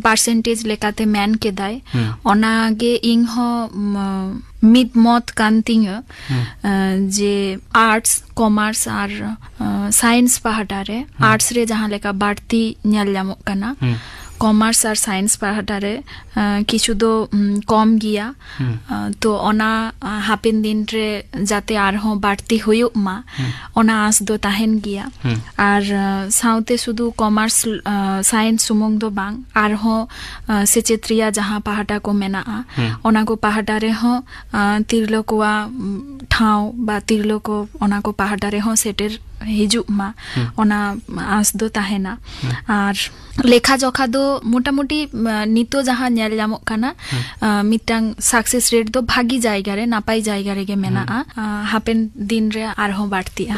ᱯᱟᱨᱥᱮᱱᱴᱮᱡᱽ ᱞᱮᱠᱟᱛᱮ ᱢᱮᱱ ᱠᱮᱫᱟᱭ᱾ ᱦᱩᱸ᱾ ᱚᱱᱟᱜᱮ ᱤᱧ ᱦᱚᱸ, ᱩᱢ, ᱢᱤᱫ ᱢᱚᱛ ᱠᱟᱱ ᱛᱤᱧᱟᱹ, ᱦᱩᱸ᱾ ᱮ, ᱡᱮ ᱟᱨᱴᱥ, ᱠᱚᱢᱟᱨᱥ ᱟᱨ, ᱮ, ᱥᱟᱭᱮᱱᱥ ᱯᱟᱦᱴᱟ ᱨᱮ, ᱦᱩᱸ᱾ ᱟᱨᱴᱥ ᱨᱮ ᱡᱟᱦᱟᱸ ᱞᱮᱠᱟ ᱵᱟᱹᱲᱛᱤ ᱧᱮᱞ ᱧᱟᱢᱚᱜ ᱠᱟᱱᱟ, ᱦᱩᱸ᱾ ᱠᱚᱢᱟᱨᱥ ᱟᱨ ᱥᱟᱭᱮᱱᱥ ᱯᱟᱦᱴᱟ ᱨᱮ, ᱮ, ᱠᱤᱪᱷᱩ ᱫᱚ, ᱩᱢ, ᱠᱚᱢ ᱜᱮᱭᱟ᱾ ᱦᱩᱸ᱾ ᱮ, ᱛᱚ ᱚᱱᱟ, ᱮ, ᱦᱟᱯᱮᱱ ᱫᱤᱱ ᱨᱮ ᱡᱟᱛᱮ ᱟᱨᱦᱚᱸ ᱵᱟᱹᱲᱛᱤ ᱦᱩᱭᱩᱜ ᱢᱟ, ᱦᱩᱸ᱾ ᱚᱱᱟ ᱟᱸᱥ ᱫᱚ ᱛᱟᱦᱮᱱ ᱜᱮᱭᱟ᱾ ᱦᱩᱸ᱾ ᱟᱨ, ᱮ, ᱥᱟᱶᱛᱮ ᱥᱩᱫᱷᱩ ᱠᱚᱢᱟᱨᱥ, ᱮ, ᱥᱟᱭᱮᱱᱥ ᱥᱩᱢᱩᱝ ᱫᱚ ᱵᱟᱝ, ᱟᱨᱦᱚᱸ, ᱮ, ᱥᱮᱪᱮᱫ ᱨᱮᱭᱟᱜ ᱡᱟᱦᱟᱸ ᱯᱟᱦᱴᱟ ᱠᱚ ᱢᱮᱱᱟᱜᱼᱟ, ᱦᱩᱸ᱾ ᱚᱱᱟ ᱠᱚ ᱯᱟᱦᱴᱟ ᱨᱮᱦᱚᱸ, ᱮ, ᱛᱤᱨᱞᱟᱹ ᱠᱚᱣᱟᱜ, ᱩᱢ, ᱴᱷᱟᱶ ᱵᱟ ᱛᱤᱨᱞᱟᱹ ᱠᱚ ᱚᱱᱟ ᱠᱚ ᱯᱟᱦᱴᱟ ᱨᱮᱦᱚᱸ ᱥᱮᱴᱮᱨ ᱦᱤᱡᱩᱜ ᱢᱟ, ᱦᱩᱸ᱾ ᱚᱱᱟ ᱟᱸᱥ ᱫᱚ ᱛᱟᱦᱮᱱᱟ᱾ ᱦᱩᱸ᱾ ᱟᱨ ᱞᱮᱠᱷᱟ ᱡᱚᱠᱷᱟ ᱫᱚ ᱢᱚᱴᱟᱢᱩᱴᱤ, ᱮ, ᱱᱤᱛᱚᱜ ᱡᱟᱦᱟᱸ ᱧᱮᱞ ᱧᱟᱢᱚᱜ ᱠᱟᱱᱟ, ᱦᱩᱸ᱾ ᱮ, ᱢᱤᱫᱴᱟᱝ ᱥᱟᱠᱥᱮᱥ ᱨᱮᱴ ᱫᱚ ᱵᱷᱟᱜᱤ ᱡᱟᱭᱜᱟ ᱨᱮ, ᱱᱟᱯᱟᱭ ᱡᱟᱭᱜᱟ ᱨᱮᱜᱮ ᱢᱮᱱᱟᱜᱼᱟ᱾ ᱮ, ᱦᱟᱯᱮᱱ ᱫᱤᱱ ᱨᱮ ᱟᱨᱦᱚᱸ ᱵᱟᱹᱲᱛᱤᱜᱼᱟ᱾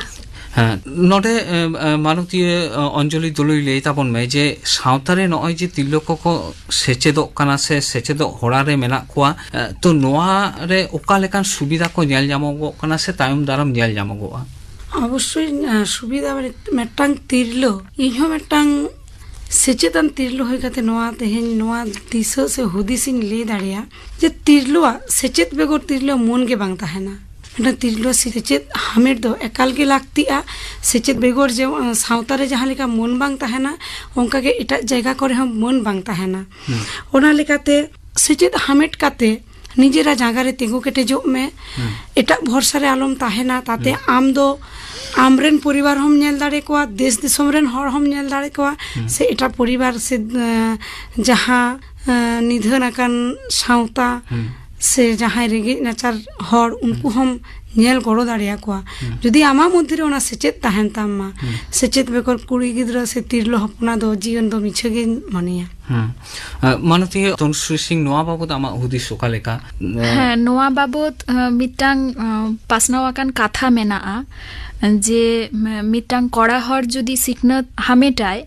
ᱦᱮᱸ, ᱱᱚᱰᱮ, ᱮ, ᱮ, ᱢᱟᱱᱚᱛᱤᱭᱟᱹ, ᱮ, ᱚᱧᱡᱚᱞᱤ ᱫᱩᱞᱩᱭ, ᱞᱟᱹᱭ ᱛᱟᱵᱚᱱ ᱢᱮ ᱡᱮ ᱥᱟᱶᱛᱟ ᱨᱮ ᱱᱚᱜᱼᱚᱭ ᱡᱮ ᱛᱤᱨᱞᱟᱹ ᱠᱚᱠᱚ ᱥᱮᱪᱮᱫᱚᱜ ᱠᱟᱱᱟ ᱥᱮ ᱥᱮᱪᱮᱫᱚᱜ ᱦᱚᱨᱟ ᱨᱮ ᱢᱮᱱᱟᱜ ᱠᱚᱣᱟ, ᱮ, ᱛᱚ ᱱᱚᱣᱟ ᱨᱮ ᱚᱠᱟ ᱞᱮᱠᱟᱱ ᱥᱩᱵᱤᱫᱷᱟ ᱠᱚ ᱧᱮᱞ ᱧᱟᱢᱚᱜᱚᱜ ᱠᱟᱱᱟ ᱥᱮ ᱛᱟᱭᱚᱢ ᱫᱟᱨᱟᱢ ᱧᱮᱞ ᱧᱟᱢᱚᱜᱚᱜᱼᱟ? ᱚᱵᱚᱥᱥᱳᱭ, ᱮ, ᱥᱩᱵᱤᱫᱷᱟ ᱢᱟᱱᱮ ᱢᱤᱫᱴᱟᱝ ᱛᱤᱨᱞᱟᱹ, ᱤᱧᱦᱚᱸ ᱢᱤᱫᱴᱟᱝ ᱥᱮᱪᱮᱫᱟᱱ ᱛᱤᱨᱞᱟᱹ ᱦᱩᱭ ᱠᱟᱛᱮ ᱱᱚᱣᱟ ᱛᱮᱦᱮᱧ ᱱᱚᱣᱟ ᱫᱤᱥᱟᱹ ᱥᱮ ᱦᱩᱫᱤᱥ ᱤᱧ ᱞᱟᱹᱭ ᱫᱟᱲᱮᱭᱟᱜᱼᱟ ᱡᱮ ᱛᱤᱨᱞᱟᱹᱣᱟᱜ ᱥᱮᱪᱮᱫ ᱵᱮᱜᱚᱨ ᱛᱤᱨᱞᱟᱹ ᱢᱚᱱ ᱜᱮ ᱵᱟᱝ ᱛᱟᱦᱮᱱᱟ᱾ ᱢᱤᱫᱴᱟᱝ ᱛᱤᱨᱞᱟᱹ ᱥᱮᱪᱮᱫ ᱦᱟᱢᱮᱴ ᱫᱚ ᱮᱠᱟᱞ ᱜᱮ ᱞᱟᱹᱠᱛᱤᱜᱼᱟ᱾ ᱥᱮᱪᱮᱫ ᱵᱮᱜᱚᱨ ᱡᱮ, ᱮ, ᱥᱟᱶᱛᱟ ᱨᱮ ᱡᱟᱦᱟᱸ ᱞᱮᱠᱟ ᱢᱚᱱ ᱵᱟᱝ ᱛᱟᱦᱮᱱᱟ, ᱚᱱᱠᱟ ᱜᱮ ᱮᱴᱟᱜ ᱡᱟᱭᱜᱟ ᱠᱚᱨᱮ ᱦᱚᱸ ᱢᱚᱱ ᱵᱟᱝ ᱛᱟᱦᱮᱱᱟ᱾ ᱚᱱᱟ ᱞᱮᱠᱟᱛᱮ ᱥᱮᱪᱮᱫ ᱦᱟᱢᱮᱴ ᱠᱟᱛᱮ ᱱᱤᱡᱮᱨᱟᱜ ᱡᱟᱸᱜᱟ ᱨᱮ ᱛᱤᱸᱜᱩ ᱠᱮᱴᱮᱡᱚᱜ ᱢᱮ᱾ ᱮᱴᱟᱜ ᱵᱷᱚᱨᱥᱟ ᱨᱮ ᱟᱞᱚᱢ ᱛᱟᱦᱮᱱᱟ᱾ ᱛᱟᱛᱮ ᱟᱢ ᱫᱚ ᱟᱢᱨᱮᱱ ᱯᱚᱨᱤᱵᱟᱨ ᱦᱚᱸᱢ ᱧᱮᱞ ᱫᱟᱲᱮ ᱠᱚᱣᱟ, ᱫᱮᱥ ᱫᱤᱥᱚᱢ ᱨᱮᱱ ᱦᱚᱲ ᱦᱚᱸᱢ ᱧᱮᱞ ᱫᱟᱲᱮ ᱠᱚᱣᱟ, ᱥᱮ ᱮᱴᱟᱜ ᱯᱚᱨᱤᱵᱟᱨ ᱥᱮ, ᱮ, ᱡᱟᱦᱟᱸ, ᱮ, ᱱᱤᱫᱷᱟᱹᱱ ᱟᱠᱟᱱ ᱥᱟᱶᱛᱟ ᱥᱮ ᱡᱟᱦᱟᱸᱭ ᱨᱮᱸᱜᱮᱡ ᱱᱟᱪᱟᱨ ᱦᱚᱲ, ᱩᱱᱠᱩ ᱦᱚᱸᱢ ᱧᱮᱞ ᱜᱚᱲᱚ ᱫᱟᱲᱮᱭᱟᱠᱚᱣᱟ᱾ ᱡᱩᱫᱤ ᱟᱢᱟᱜ ᱢᱚᱫᱽᱫᱷᱮ ᱨᱮ ᱚᱱᱟ ᱥᱮᱪᱮᱫ ᱛᱟᱦᱮᱱ ᱛᱟᱢ ᱢᱟ, ᱥᱮᱪᱮᱫ ᱵᱮᱜᱚᱨ ᱠᱩᱲᱤ ᱜᱤᱫᱽᱨᱟᱹ ᱥᱮ ᱛᱤᱨᱞᱟᱹ ᱦᱚᱯᱚᱱᱟᱜ ᱫᱚ ᱡᱤᱭᱚᱱ ᱫᱚ ᱢᱤᱪᱷᱟᱹ ᱜᱮᱧ ᱢᱚᱱᱮᱭᱟ᱾ ᱦᱩᱸ᱾ ᱟᱸ, ᱢᱟᱱᱚᱛᱤᱭᱟᱹ ᱛᱚᱱᱩᱥᱨᱤ ᱥᱤᱝ, ᱱᱚᱣᱟ ᱵᱟᱵᱚᱛ ᱟᱢᱟᱜ ᱦᱩᱫᱤᱥ ᱚᱠᱟ ᱞᱮᱠᱟ? ᱦᱮᱸ, ᱱᱚᱣᱟ ᱵᱟᱵᱚᱛ, ᱟᱸ, ᱢᱤᱫᱴᱟᱝ, ᱟᱸ, ᱯᱟᱥᱱᱟᱣ ᱟᱠᱟᱱ ᱠᱟᱛᱷᱟ ᱢᱮᱱᱟᱜᱼᱟ ᱡᱮ, ᱢ-, ᱢᱤᱫᱴᱟᱝ ᱠᱚᱲᱟ ᱦᱚᱲ ᱡᱩᱫᱤ ᱥᱤᱠᱷᱱᱟᱹᱛ ᱦᱟᱢᱮᱴᱟᱭ,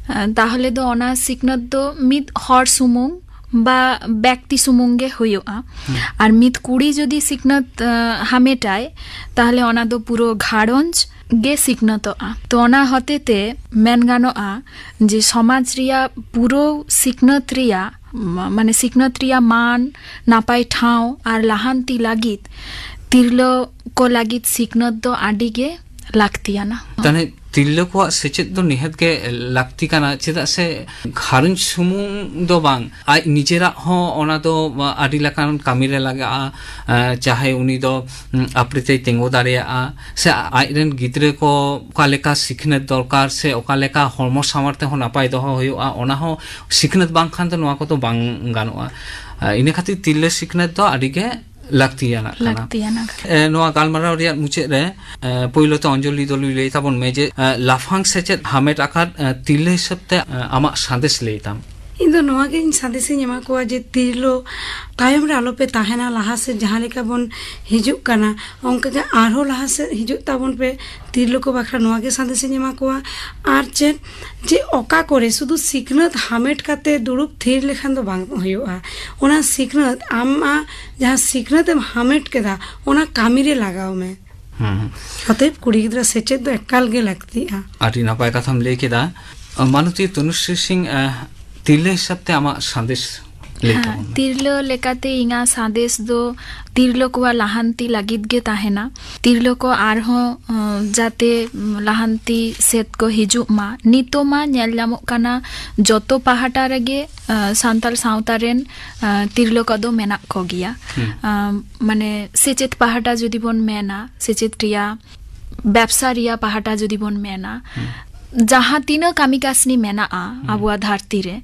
ᱟᱸ, ᱛᱟᱦᱚᱞᱮ ᱫᱚ ᱚᱱᱟ ᱥᱤᱠᱷᱱᱟᱹᱛ ᱫᱚ ᱢᱤᱫ ᱦᱚᱲ ᱥᱩᱢᱩᱝ ᱵᱟ ᱵᱮᱠᱛᱤ ᱥᱩᱢᱩᱝ ᱜᱮ ᱦᱩᱭᱩᱜᱼᱟ᱾ ᱟᱨ ᱢᱤᱫ ᱠᱩᱲᱤ ᱡᱩᱫᱤ ᱥᱤᱠᱷᱱᱟᱹᱛ, ᱟᱸ, ᱦᱟᱢᱮᱴᱟᱭ, ᱛᱟᱦᱚᱞᱮ ᱚᱱᱟ ᱫᱚ ᱯᱩᱨᱟᱹ ᱜᱷᱟᱨᱚᱸᱡᱽ ᱜᱮ ᱥᱤᱠᱷᱱᱟᱹᱛᱚᱜᱼᱟ᱾ ᱛᱚ, ᱚᱱᱟ ᱦᱚᱛᱮ ᱛᱮ ᱢᱮᱱ ᱜᱟᱱᱚᱜᱼᱟ ᱡᱮ ᱥᱚᱢᱟᱡᱽ ᱨᱮᱭᱟᱜ ᱯᱩᱨᱟᱹ ᱥᱤᱠᱷᱱᱟᱹᱛ ᱨᱮᱭᱟᱜ, ᱢᱟ-, ᱢᱟᱱᱮ ᱥᱤᱠᱷᱱᱟᱹᱛ ᱨᱮᱭᱟᱜ ᱢᱟᱱ, ᱱᱟᱯᱟᱭ ᱴᱷᱟᱶ ᱟᱨ ᱞᱟᱦᱟᱱᱛᱤ ᱞᱟᱹᱜᱤᱫ ᱛᱤᱨᱞᱟᱹ ᱠᱚ ᱞᱟᱹᱜᱤᱫ ᱥᱤᱠᱷᱱᱟᱹᱛ ᱫᱚ ᱟᱹᱰᱤ ᱜᱮ ᱞᱟᱹᱠᱛᱤᱭᱟᱱᱟ᱾ ᱛᱟᱦᱞᱮ ᱛᱤᱨᱞᱟᱹ ᱠᱚᱣᱟᱜ ᱥᱮᱪᱮᱫ ᱫᱚ ᱱᱤᱦᱟᱹᱛ ᱜᱮ ᱞᱟᱹᱠᱛᱤ ᱠᱟᱱᱟ, ᱪᱮᱫᱟᱜ ᱥᱮ ᱜᱷᱟᱨᱚᱸᱡᱽ ᱥᱩᱢᱩᱝ ᱫᱚ ᱵᱟᱝ, ᱟᱡ ᱱᱤᱡᱮᱨᱟᱜ ᱦᱚᱸ ᱚᱱᱟ ᱫᱚ ᱟᱹᱰᱤ ᱞᱮᱠᱟᱱ ᱠᱟᱹᱢᱤ ᱨᱮ ᱞᱟᱜᱟᱜᱼᱟ᱾ ᱮᱸ, ᱪᱟᱦᱮ ᱩᱱᱤ ᱫᱚ, ᱩᱸ, ᱟᱯᱲᱮ ᱛᱮᱭ ᱛᱤᱸᱜᱩ ᱫᱟᱲᱮᱭᱟᱜᱼᱟ, ᱥᱮ ᱟᱡ ᱨᱮᱱ ᱜᱤᱫᱽᱨᱟᱹ ᱠᱚ ᱚᱠᱟ ᱞᱮᱠᱟ ᱥᱤᱠᱷᱱᱟᱹᱛ ᱫᱚᱨᱠᱟᱨ, ᱥᱮ ᱚᱠᱟ ᱞᱮᱠᱟ ᱦᱚᱲᱢᱚ ᱥᱟᱶᱟᱨ ᱛᱮᱦᱚᱸ ᱱᱟᱯᱟᱭ ᱫᱚᱦᱚ ᱦᱩᱭᱩᱜᱼᱟ, ᱚᱱᱟ ᱦᱚᱸ ᱥᱤᱠᱷᱱᱟᱹᱛ ᱵᱟᱝᱠᱷᱟᱱ ᱫᱚ ᱱᱚᱣᱟ ᱠᱚᱫᱚ ᱵᱟᱝ ᱜᱟᱱᱚᱜᱼᱟ᱾ ᱟᱸ, ᱤᱱᱟᱹ ᱠᱷᱟᱹᱛᱤᱨ ᱛᱤᱨᱞᱟᱹ ᱥᱤᱠᱷᱱᱟᱹᱛ ᱫᱚ ᱟᱹᱰᱤ ᱜᱮ ᱞᱟᱹᱠᱛᱤᱭᱟᱱᱟᱜ ᱠᱟᱱᱟ᱾ ᱞᱟᱹᱠᱛᱤᱭᱟᱱᱟᱜ ᱠᱟᱱᱟ᱾ ᱮ, ᱱᱚᱣᱟ ᱜᱟᱞᱢᱟᱨᱟᱣ ᱨᱮᱭᱟᱜ ᱢᱩᱪᱟᱹᱫ ᱨᱮ, ᱮ, ᱯᱳᱭᱞᱳ ᱛᱮ ᱚᱧᱡᱚᱞᱤ ᱫᱚ ᱞᱟᱹᱭ ᱛᱟᱵᱚᱱ ᱢᱮ ᱡᱮ, ᱮ, ᱞᱟᱯᱷᱟᱝ ᱥᱮᱪᱮᱫ ᱦᱟᱢᱮᱴ ᱟᱠᱟᱫ, ᱮ, ᱛᱤᱨᱞᱟᱹ ᱦᱤᱥᱟᱹᱵ ᱛᱮ, ᱮ, ᱟᱢᱟᱜ ᱥᱟᱸᱫᱮᱥ ᱞᱟᱹᱭ ᱛᱟᱢ᱾ ᱤᱧ ᱫᱚ ᱱᱚᱣᱟ ᱜᱮ ᱤᱧ ᱥᱟᱸᱫᱮᱥ ᱤᱧ ᱮᱢᱟ ᱠᱚᱣᱟ ᱡᱮ ᱛᱤᱨᱞᱟᱹ ᱛᱟᱭᱚᱢ ᱨᱮ ᱟᱞᱚᱯᱮ ᱛᱟᱦᱮᱱᱟ, ᱞᱟᱦᱟ ᱥᱮᱫ ᱡᱟᱦᱟᱸ ᱞᱮᱠᱟ ᱵᱚᱱ ᱦᱤᱡᱩᱜ ᱠᱟᱱᱟ, ᱚᱱᱠᱟ ᱜᱮ ᱟᱨᱦᱚᱸ ᱞᱟᱦᱟ ᱥᱮᱫ ᱦᱤᱡᱩᱜ ᱛᱟᱵᱚᱱ ᱯᱮ᱾ ᱛᱤᱨᱞᱟᱹ ᱠᱚ ᱵᱟᱠᱷᱨᱟ ᱱᱚᱣᱟ ᱜᱮ ᱥᱟᱸᱫᱮᱥ ᱤᱧ ᱮᱢᱟ ᱠᱚᱣᱟ᱾ ᱟᱨ ᱪᱮᱫ, ᱡᱮ ᱚᱠᱟ ᱠᱚᱨᱮ ᱥᱩᱫᱷᱩ ᱥᱤᱠᱷᱱᱟᱹᱛ ᱦᱟᱢᱮᱴ ᱠᱟᱛᱮ ᱫᱩᱲᱩᱵ ᱛᱷᱤᱨ ᱞᱮᱠᱷᱟᱱ ᱫᱚ ᱵᱟᱝ ᱦᱩᱭᱩᱜᱼᱟ᱾ ᱚᱱᱟ ᱥᱤᱠᱷᱱᱟᱹᱛ, ᱟᱢᱟᱜ ᱡᱟᱦᱟᱸ ᱥᱤᱠᱷᱱᱟᱹᱛ ᱮᱢ ᱦᱟᱢᱮᱴ ᱠᱮᱫᱟ, ᱚᱱᱟ ᱠᱟᱹᱢᱤ ᱨᱮ ᱞᱟᱜᱟᱣ ᱢᱮ᱾ ᱦᱩᱸ᱾ ᱚᱛᱚᱮᱵ ᱠᱩᱲᱤ ᱜᱤᱫᱽᱨᱟᱹ ᱥᱮᱪᱮᱫ ᱫᱚ ᱮᱠᱟᱞ ᱜᱮ ᱞᱟᱹᱠᱛᱤᱜᱼᱟ᱾ ᱟᱹᱰᱤ ᱱᱟᱯᱟᱭ ᱠᱟᱛᱷᱟᱢ ᱞᱟᱹᱭ ᱠᱮᱫᱟ᱾ ᱢᱟᱱᱚᱛᱤ ᱛᱚᱱᱩᱥᱨᱤ ᱥᱤᱝ, ᱟᱸ, ᱛᱤᱨᱞᱟᱹ ᱦᱤᱥᱟᱹᱵ ᱛᱮ ᱟᱢᱟᱜ ᱥᱟᱸᱫᱮᱥ ᱞᱟᱹᱭ ᱦᱮᱸ, ᱛᱟᱵᱚᱱ ᱢᱮ᱾ ᱛᱤᱨᱞᱟᱹ ᱞᱮᱠᱟᱛᱮ ᱤᱧᱟᱹᱜ ᱥᱟᱸᱫᱮᱥ ᱫᱚ ᱛᱤᱨᱞᱟᱹ ᱠᱚᱣᱟᱜ ᱞᱟᱦᱟᱱᱛᱤ ᱞᱟᱹᱜᱤᱫ ᱜᱮ ᱛᱟᱦᱮᱱᱟ᱾ ᱛᱤᱨᱞᱟᱹ ᱠᱚ ᱟᱨᱦᱚᱸ, ᱟᱸ, ᱡᱟᱛᱮ, ᱩᱢ, ᱞᱟᱦᱟᱱᱛᱤ ᱥᱮᱫ ᱠᱚ ᱦᱤᱡᱩᱜ ᱢᱟ᱾ ᱱᱤᱛᱚᱜ ᱢᱟ ᱧᱮᱞ ᱧᱟᱢᱚᱜ ᱠᱟᱱᱟ ᱡᱚᱛᱚ ᱯᱟᱦᱴᱟ ᱨᱮᱜᱮ, ᱟᱸ, ᱥᱟᱱᱛᱟᱲ ᱥᱟᱶᱛᱟ ᱨᱮᱱ, ᱟᱸ, ᱛᱤᱨᱞᱟᱹ ᱠᱚᱫᱚ ᱢᱮᱱᱟᱜ ᱠᱚᱜᱮᱭᱟ᱾ ᱦᱩᱸ᱾ ᱟᱸ, ᱢᱟᱱᱮ ᱥᱮᱪᱮᱫ ᱯᱟᱦᱴᱟ ᱡᱩᱫᱤ ᱵᱚᱱ ᱢᱮᱱᱟ, ᱥᱮᱪᱮᱫ ᱨᱮᱭᱟᱜ, ᱵᱮᱵᱽᱥᱟ ᱨᱮᱭᱟᱜ ᱯᱟᱦᱴᱟ ᱡᱩᱫᱤ ᱵᱚᱱ ᱢᱮᱱᱟ, ᱦᱩᱸ᱾ ᱡᱟᱦᱟᱸ ᱛᱤᱱᱟᱹᱜ ᱠᱟᱹᱢᱤ ᱠᱟᱹᱥᱱᱤ ᱢᱮᱱᱟᱜᱼᱟ ᱦᱩᱸ᱾ ᱟᱵᱚᱣᱟᱜ ᱫᱷᱟᱹᱨᱛᱤ ᱨᱮ,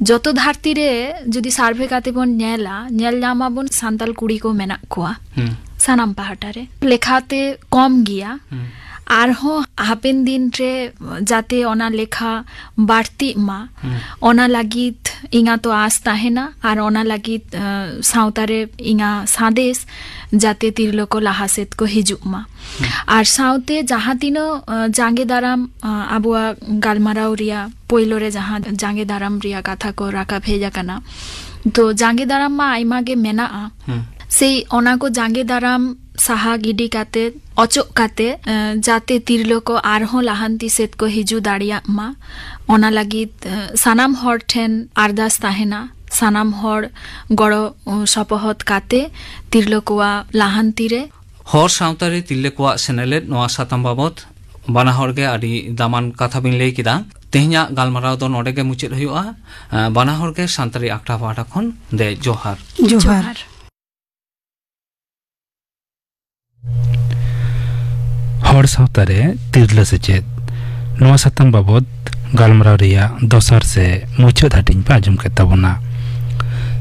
ᱡᱚᱛᱚ ᱫᱷᱟᱹᱨᱛᱤ ᱨᱮ ᱡᱩᱫᱤ ᱥᱟᱨᱵᱷᱮ ᱠᱟᱛᱮ ᱵᱚᱱ ᱧᱮᱞᱟ, ᱧᱮᱞ ᱧᱟᱢ ᱟᱵᱚᱱ ᱥᱟᱱᱛᱟᱲ ᱠᱩᱲᱤ ᱠᱚ ᱢᱮᱱᱟᱜ ᱠᱚᱣᱟ᱾ ᱦᱩᱸ᱾ ᱥᱟᱱᱟᱢ ᱯᱟᱦᱴᱟ ᱨᱮ ᱞᱮᱠᱷᱟᱛᱮ ᱠᱚᱢ ᱜᱮᱭᱟ᱾ ᱦᱩᱸ᱾ ᱟᱨᱦᱚᱸ ᱦᱟᱯᱮᱱ ᱫᱤᱱ ᱨᱮ ᱡᱟᱛᱮ ᱚᱱᱟ ᱞᱮᱠᱷᱟ ᱵᱟᱹᱲᱛᱤᱜ ᱢᱟ, ᱦᱩᱸ᱾ ᱚᱱᱟ ᱞᱟᱹᱜᱤᱫ ᱤᱧᱟᱹᱜ ᱛᱚ ᱟᱥ ᱛᱟᱦᱮᱱᱟ, ᱟᱨ ᱚᱱᱟ ᱞᱟᱹᱜᱤᱫ, ᱟᱸ, ᱥᱟᱶᱛᱟ ᱨᱮ ᱤᱧᱟᱹᱜ ᱥᱟᱸᱫᱮᱥ ᱡᱟᱛᱮ ᱛᱤᱨᱞᱟᱹ ᱠᱚ ᱞᱟᱦᱟ ᱥᱮᱫ ᱠᱚ ᱦᱤᱡᱩᱜ ᱢᱟ᱾ ᱦᱩᱸ᱾ ᱟᱨ ᱥᱟᱶᱛᱮ ᱡᱟᱦᱟᱸ ᱛᱤᱱᱟᱹᱜ, ᱟᱸ, ᱡᱟᱸᱜᱮ ᱫᱟᱨᱟᱢ, ᱟᱸ, ᱟᱵᱚᱣᱟᱜ ᱜᱟᱞᱢᱟᱨᱟᱣ ᱨᱮᱭᱟᱜ ᱯᱳᱭᱞᱳ ᱨᱮ ᱡᱟᱦᱟᱸ ᱡᱟᱸᱜᱮ ᱫᱟᱨᱟᱢ ᱨᱮᱭᱟᱜ ᱠᱟᱛᱷᱟ ᱠᱚ ᱨᱟᱠᱟᱵ ᱦᱮᱡ ᱟᱠᱟᱱᱟ, ᱛᱚ ᱡᱟᱸᱜᱮ ᱫᱟᱨᱟᱢ ᱢᱟ ᱟᱭᱢᱟ ᱜᱮ ᱢᱮᱱᱟᱜᱼᱟ᱾ ᱦᱩᱸ᱾ ᱥᱮᱭ ᱚᱱᱟ ᱠᱚ ᱡᱟᱸᱜᱮ ᱫᱟᱨᱟᱢ ᱥᱟᱦᱟ ᱜᱤᱰᱤ ᱠᱟᱛᱮ, ᱚᱪᱚᱜ ᱠᱟᱛᱮ, ᱮ, ᱡᱟᱛᱮ ᱛᱤᱨᱞᱟᱹ ᱠᱚ ᱟᱨᱦᱚᱸ ᱞᱟᱦᱟᱱᱛᱤ ᱥᱮᱫ ᱠᱚ ᱦᱤᱡᱩᱜ ᱫᱟᱲᱮᱭᱟᱜ ᱢᱟ, ᱚᱱᱟ ᱞᱟᱹᱜᱤᱫ, ᱮ, ᱥᱟᱱᱟᱢ ᱦᱚᱲ ᱴᱷᱮᱱ ᱟᱨᱫᱟᱥ ᱛᱟᱦᱮᱱᱟ, ᱥᱟᱱᱟᱢ ᱦᱚᱲ ᱜᱚᱲᱚ, ᱚ, ᱥᱚᱯᱚᱦᱚᱫ ᱠᱟᱛᱮ ᱛᱤᱨᱞᱟᱹ ᱠᱚᱣᱟᱜ ᱞᱟᱦᱟᱱᱛᱤ ᱨᱮ᱾ ᱦᱚᱲ ᱥᱟᱶᱛᱟ ᱨᱮ ᱛᱤᱨᱞᱟᱹ ᱠᱚᱣᱟᱜ ᱥᱮᱱᱮᱞᱮᱫ, ᱱᱚᱣᱟ ᱥᱟᱛᱟᱢ ᱵᱟᱵᱚᱛ ᱵᱟᱱᱟ ᱦᱚᱲ ᱜᱮ ᱟᱹᱰᱤ ᱫᱟᱢᱟᱱ ᱠᱟᱛᱷᱟ ᱵᱤᱱ ᱞᱟᱹᱭ ᱠᱮᱫᱟ᱾ ᱛᱮᱦᱮᱧᱟᱜ ᱜᱟᱞᱢᱟᱨᱟᱣ ᱫᱚ ᱱᱚᱰᱮ ᱜᱮ ᱢᱩᱪᱟᱹᱫ ᱦᱩᱭᱩᱜᱼᱟ᱾ ᱮ, ᱵᱟᱱᱟ ᱦᱚᱲ ᱜᱮ ᱥᱟᱱᱛᱟᱲᱤ ᱟᱠᱷᱲᱟ ᱯᱟᱦᱴᱟ ᱠᱷᱚᱱ ᱫᱮ ᱡᱚᱦᱟᱨ᱾ ᱡᱚᱦᱟᱨ᱾ ᱦᱚᱲ ᱥᱟᱶᱛᱟ ᱨᱮ ᱛᱤᱨᱞᱟᱹ ᱥᱮᱪᱮᱫ, ᱱᱚᱣᱟ ᱥᱟᱛᱟᱢ ᱵᱟᱵᱚᱛ ᱜᱟᱞᱢᱟᱨᱟᱣ ᱨᱮᱭᱟᱜ ᱫᱚᱥᱟᱨ ᱥᱮ ᱢᱩᱪᱟᱹᱫ ᱦᱟᱹᱴᱤᱧ ᱯᱮ ᱟᱸᱡᱚᱢ ᱠᱮᱫ ᱛᱟᱵᱚᱱᱟ᱾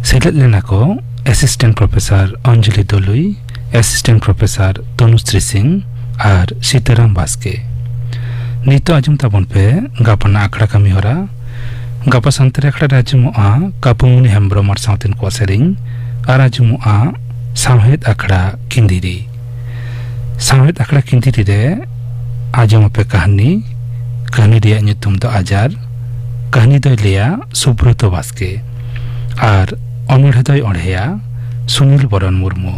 ᱥᱮᱞᱮᱫ ᱞᱮᱱᱟ ᱠᱚ assistant professor Anjali Dolui, assistant professor Tanushree Singh ᱟᱨ ᱥᱤᱛᱟᱨᱟᱢ ᱵᱟᱥᱠᱮ᱾ ᱱᱤᱛᱚᱜ ᱟᱸᱡᱚᱢ ᱛᱟᱵᱚᱱ ᱯᱮ ᱜᱟᱯᱟᱱᱟᱜ ᱟᱠᱷᱲᱟ ᱠᱟᱹᱢᱤ ᱦᱚᱨᱟ᱾ ᱜᱟᱯᱟ ᱥᱟᱱᱛᱟᱲᱤ ᱟᱠᱷᱲᱟ ᱨᱮ ᱟᱸᱡᱚᱢᱚᱜᱼᱟ ᱠᱟᱹᱯᱩᱢᱩᱱᱤ ᱦᱮᱢᱵᱽᱨᱚᱢ ᱟᱨ ᱥᱟᱶᱛᱮᱱ ᱠᱚᱣᱟᱜ ᱥᱮᱨᱮᱧ, ᱟᱨ ᱟᱸᱡᱚᱢᱚᱜᱼᱟ ᱥᱟᱶᱦᱮᱫ ᱟᱠᱷᱲᱟ ᱠᱤᱸᱫᱤᱨᱤ᱾ ᱥᱟᱶᱦᱮᱫ ᱟᱠᱷᱲᱟ ᱠᱤᱸᱫᱤᱨᱤ ᱨᱮ ᱟᱸᱡᱚᱢ ᱟᱯᱮ ᱠᱟᱹᱦᱱᱤ᱾ ᱠᱟᱹᱦᱱᱤ ᱨᱮᱭᱟᱜ ᱧᱩᱛᱩᱢ ᱫᱚ ᱟᱡᱟᱨ᱾ ᱠᱟᱹᱦᱱᱤ ᱫᱚᱭ ᱞᱟᱹᱭᱟ ᱥᱩᱵᱨᱚᱛᱚ ᱵᱟᱥᱠᱮ᱾ ᱟᱨ ᱚᱱᱚᱬᱦᱮ ᱫᱚᱭ ᱚᱬᱦᱮᱭᱟ ᱥᱩᱱᱤᱞ ᱵᱚᱨᱚᱱ ᱢᱩᱨᱢᱩ᱾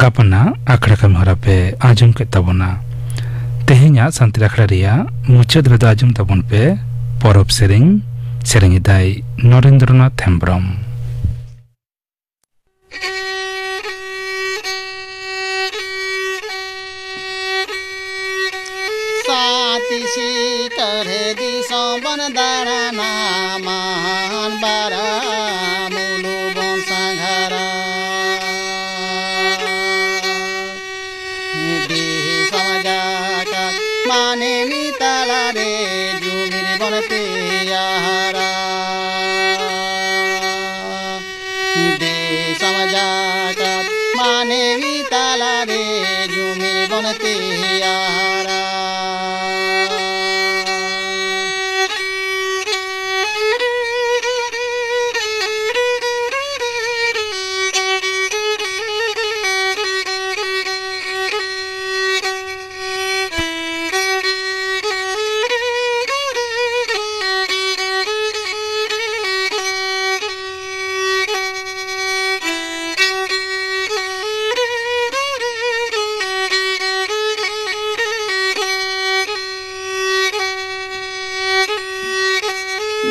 ᱜᱟᱯᱟᱱᱟᱜ ᱟᱠᱷᱲᱟ ᱠᱟᱹᱢᱤ ᱦᱚᱨᱟ ᱯᱮ ᱟᱸᱡᱚᱢ ᱠᱮᱫ ᱛᱟᱵᱚᱱᱟ᱾ ᱛᱮᱦᱮᱧᱟᱜ ᱥᱟᱱᱛᱟᱲᱤ ᱟᱠᱷᱲᱟ ᱨᱮᱭᱟᱜ ᱢᱩᱪᱟᱹᱫ ᱨᱮᱫᱚ ᱟᱸᱡᱚᱢ ᱛᱟᱵᱚᱱ ᱯᱮ ᱯᱚᱨᱚᱵᱽ ᱥᱮᱨᱮᱧ᱾ ᱥᱮᱨᱮᱧ ᱮᱫᱟᱭ ᱱᱚᱨᱮᱱᱫᱨᱚᱱᱟᱛᱷ ᱦᱮᱢᱵᱽᱨᱚᱢ᱾ ᱥᱟᱛ ᱥᱤᱠᱟᱹᱨ ᱫᱤᱥᱚᱢ ᱵᱚᱱ ᱫᱟᱬᱟᱱᱟ, ᱢᱟᱱ ᱵᱟᱨᱟ ᱢᱩᱞᱩ ᱵᱚᱱ ᱥᱟᱸᱜᱷᱟᱨᱟ᱾ ᱫᱤᱥᱚᱢ ᱡᱟᱠᱟᱛ ᱢᱟᱹᱱᱢᱤ ᱛᱟᱞᱟᱨᱮ ᱡᱩᱢᱤᱫ ᱵᱚᱱ ᱛᱮᱭᱟᱨᱟ᱾ ᱫᱤᱥᱚᱢ ᱡᱟᱠᱟᱛ ᱢᱟᱹᱱᱢᱤ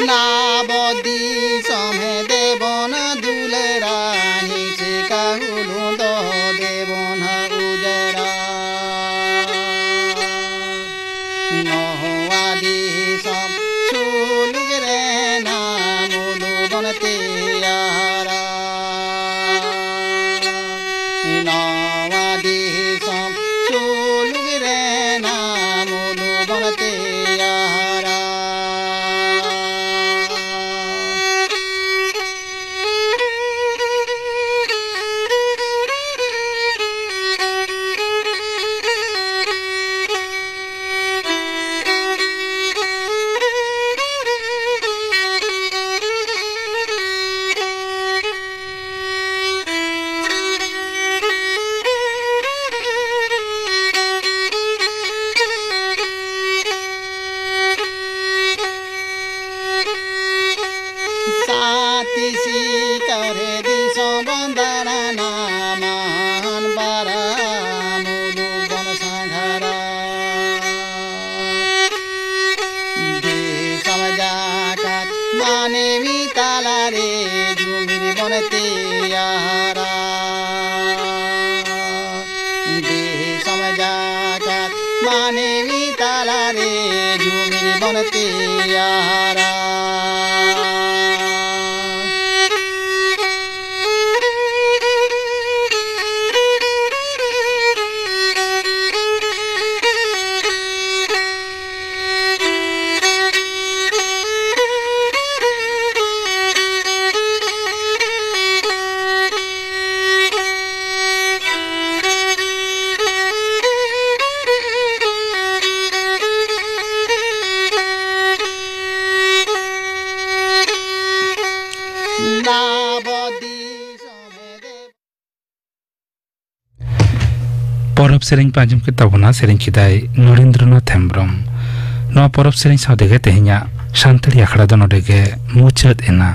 ᱱᱟᱵᱚ ᱫᱤᱥᱚᱢ ᱦᱮ ᱫᱮᱵᱚᱱ ᱫᱩᱞᱟᱹᱲᱟ, ᱦᱤᱸᱥ ᱠᱟᱹᱦᱩᱞᱩ ᱫᱚ ᱫᱮᱵᱚᱱ ᱩᱡᱟᱹᱲᱟ᱾ ᱱᱚᱣᱟ ᱫᱤᱥᱚᱢ ᱥᱩᱞᱩᱠ ᱨᱮᱱᱟᱜ ᱢᱩᱞᱩᱠ ᱵᱚᱱ ᱛᱮᱭᱟᱨᱟ᱾ ᱱᱚᱣᱟ ᱫᱤᱥᱚᱢ ᱥᱩᱞᱩᱠ ᱨᱮᱱᱟᱜ ᱢᱩᱞᱩᱠ ᱵᱚᱱ ᱛᱮᱭᱟᱨᱟ᱾ ᱥᱟᱛᱤ ᱥᱤᱠᱟᱹᱨ ᱫᱤᱥᱚᱢ ᱵᱚᱱ ᱫᱟᱬᱟᱱᱟ, ᱢᱟᱱ ᱵᱟᱨᱟ ᱢᱩᱞᱩᱠ ᱵᱚᱱ ᱥᱟᱸᱜᱷᱟᱨᱟ᱾ ᱫᱤᱥᱚᱢ ᱡᱟᱠᱟᱛ ᱢᱟᱹᱱᱢᱤ ᱛᱟᱞᱟᱨᱮ ᱡᱩᱢᱤᱫ ᱵᱚᱱ ᱛᱮᱭᱟᱨᱟ᱾ ᱫᱤᱥᱚᱢ ᱡᱟᱠᱟᱛ ᱢᱟᱹᱱᱢᱤ ᱛᱟᱞᱟᱨᱮ ᱡᱩᱢᱤᱫ ᱵᱚᱱ ᱛᱮᱭᱟᱨᱟ᱾ ᱯᱚᱨᱚᱵᱽ ᱥᱮᱨᱮᱧ ᱯᱮ ᱟᱸᱡᱚᱢ ᱠᱮᱫ ᱛᱟᱵᱚᱱᱟ, ᱥᱮᱨᱮᱧ ᱠᱮᱫᱟᱭ ᱱᱚᱨᱮᱱᱫᱨᱚᱱᱟᱛᱷ ᱦᱮᱢᱵᱽᱨᱚᱢ᱾ ᱱᱚᱣᱟ ᱯᱚᱨᱚᱵᱽ ᱥᱮᱨᱮᱧ ᱥᱟᱶ ᱛᱮᱜᱮ ᱛᱮᱦᱮᱧᱟᱜ ᱥᱟᱱᱛᱟᱲᱤ ᱟᱠᱷᱲᱟ ᱫᱚ ᱱᱚᱰᱮ ᱜᱮ ᱢᱩᱪᱟᱹᱫ ᱮᱱᱟ᱾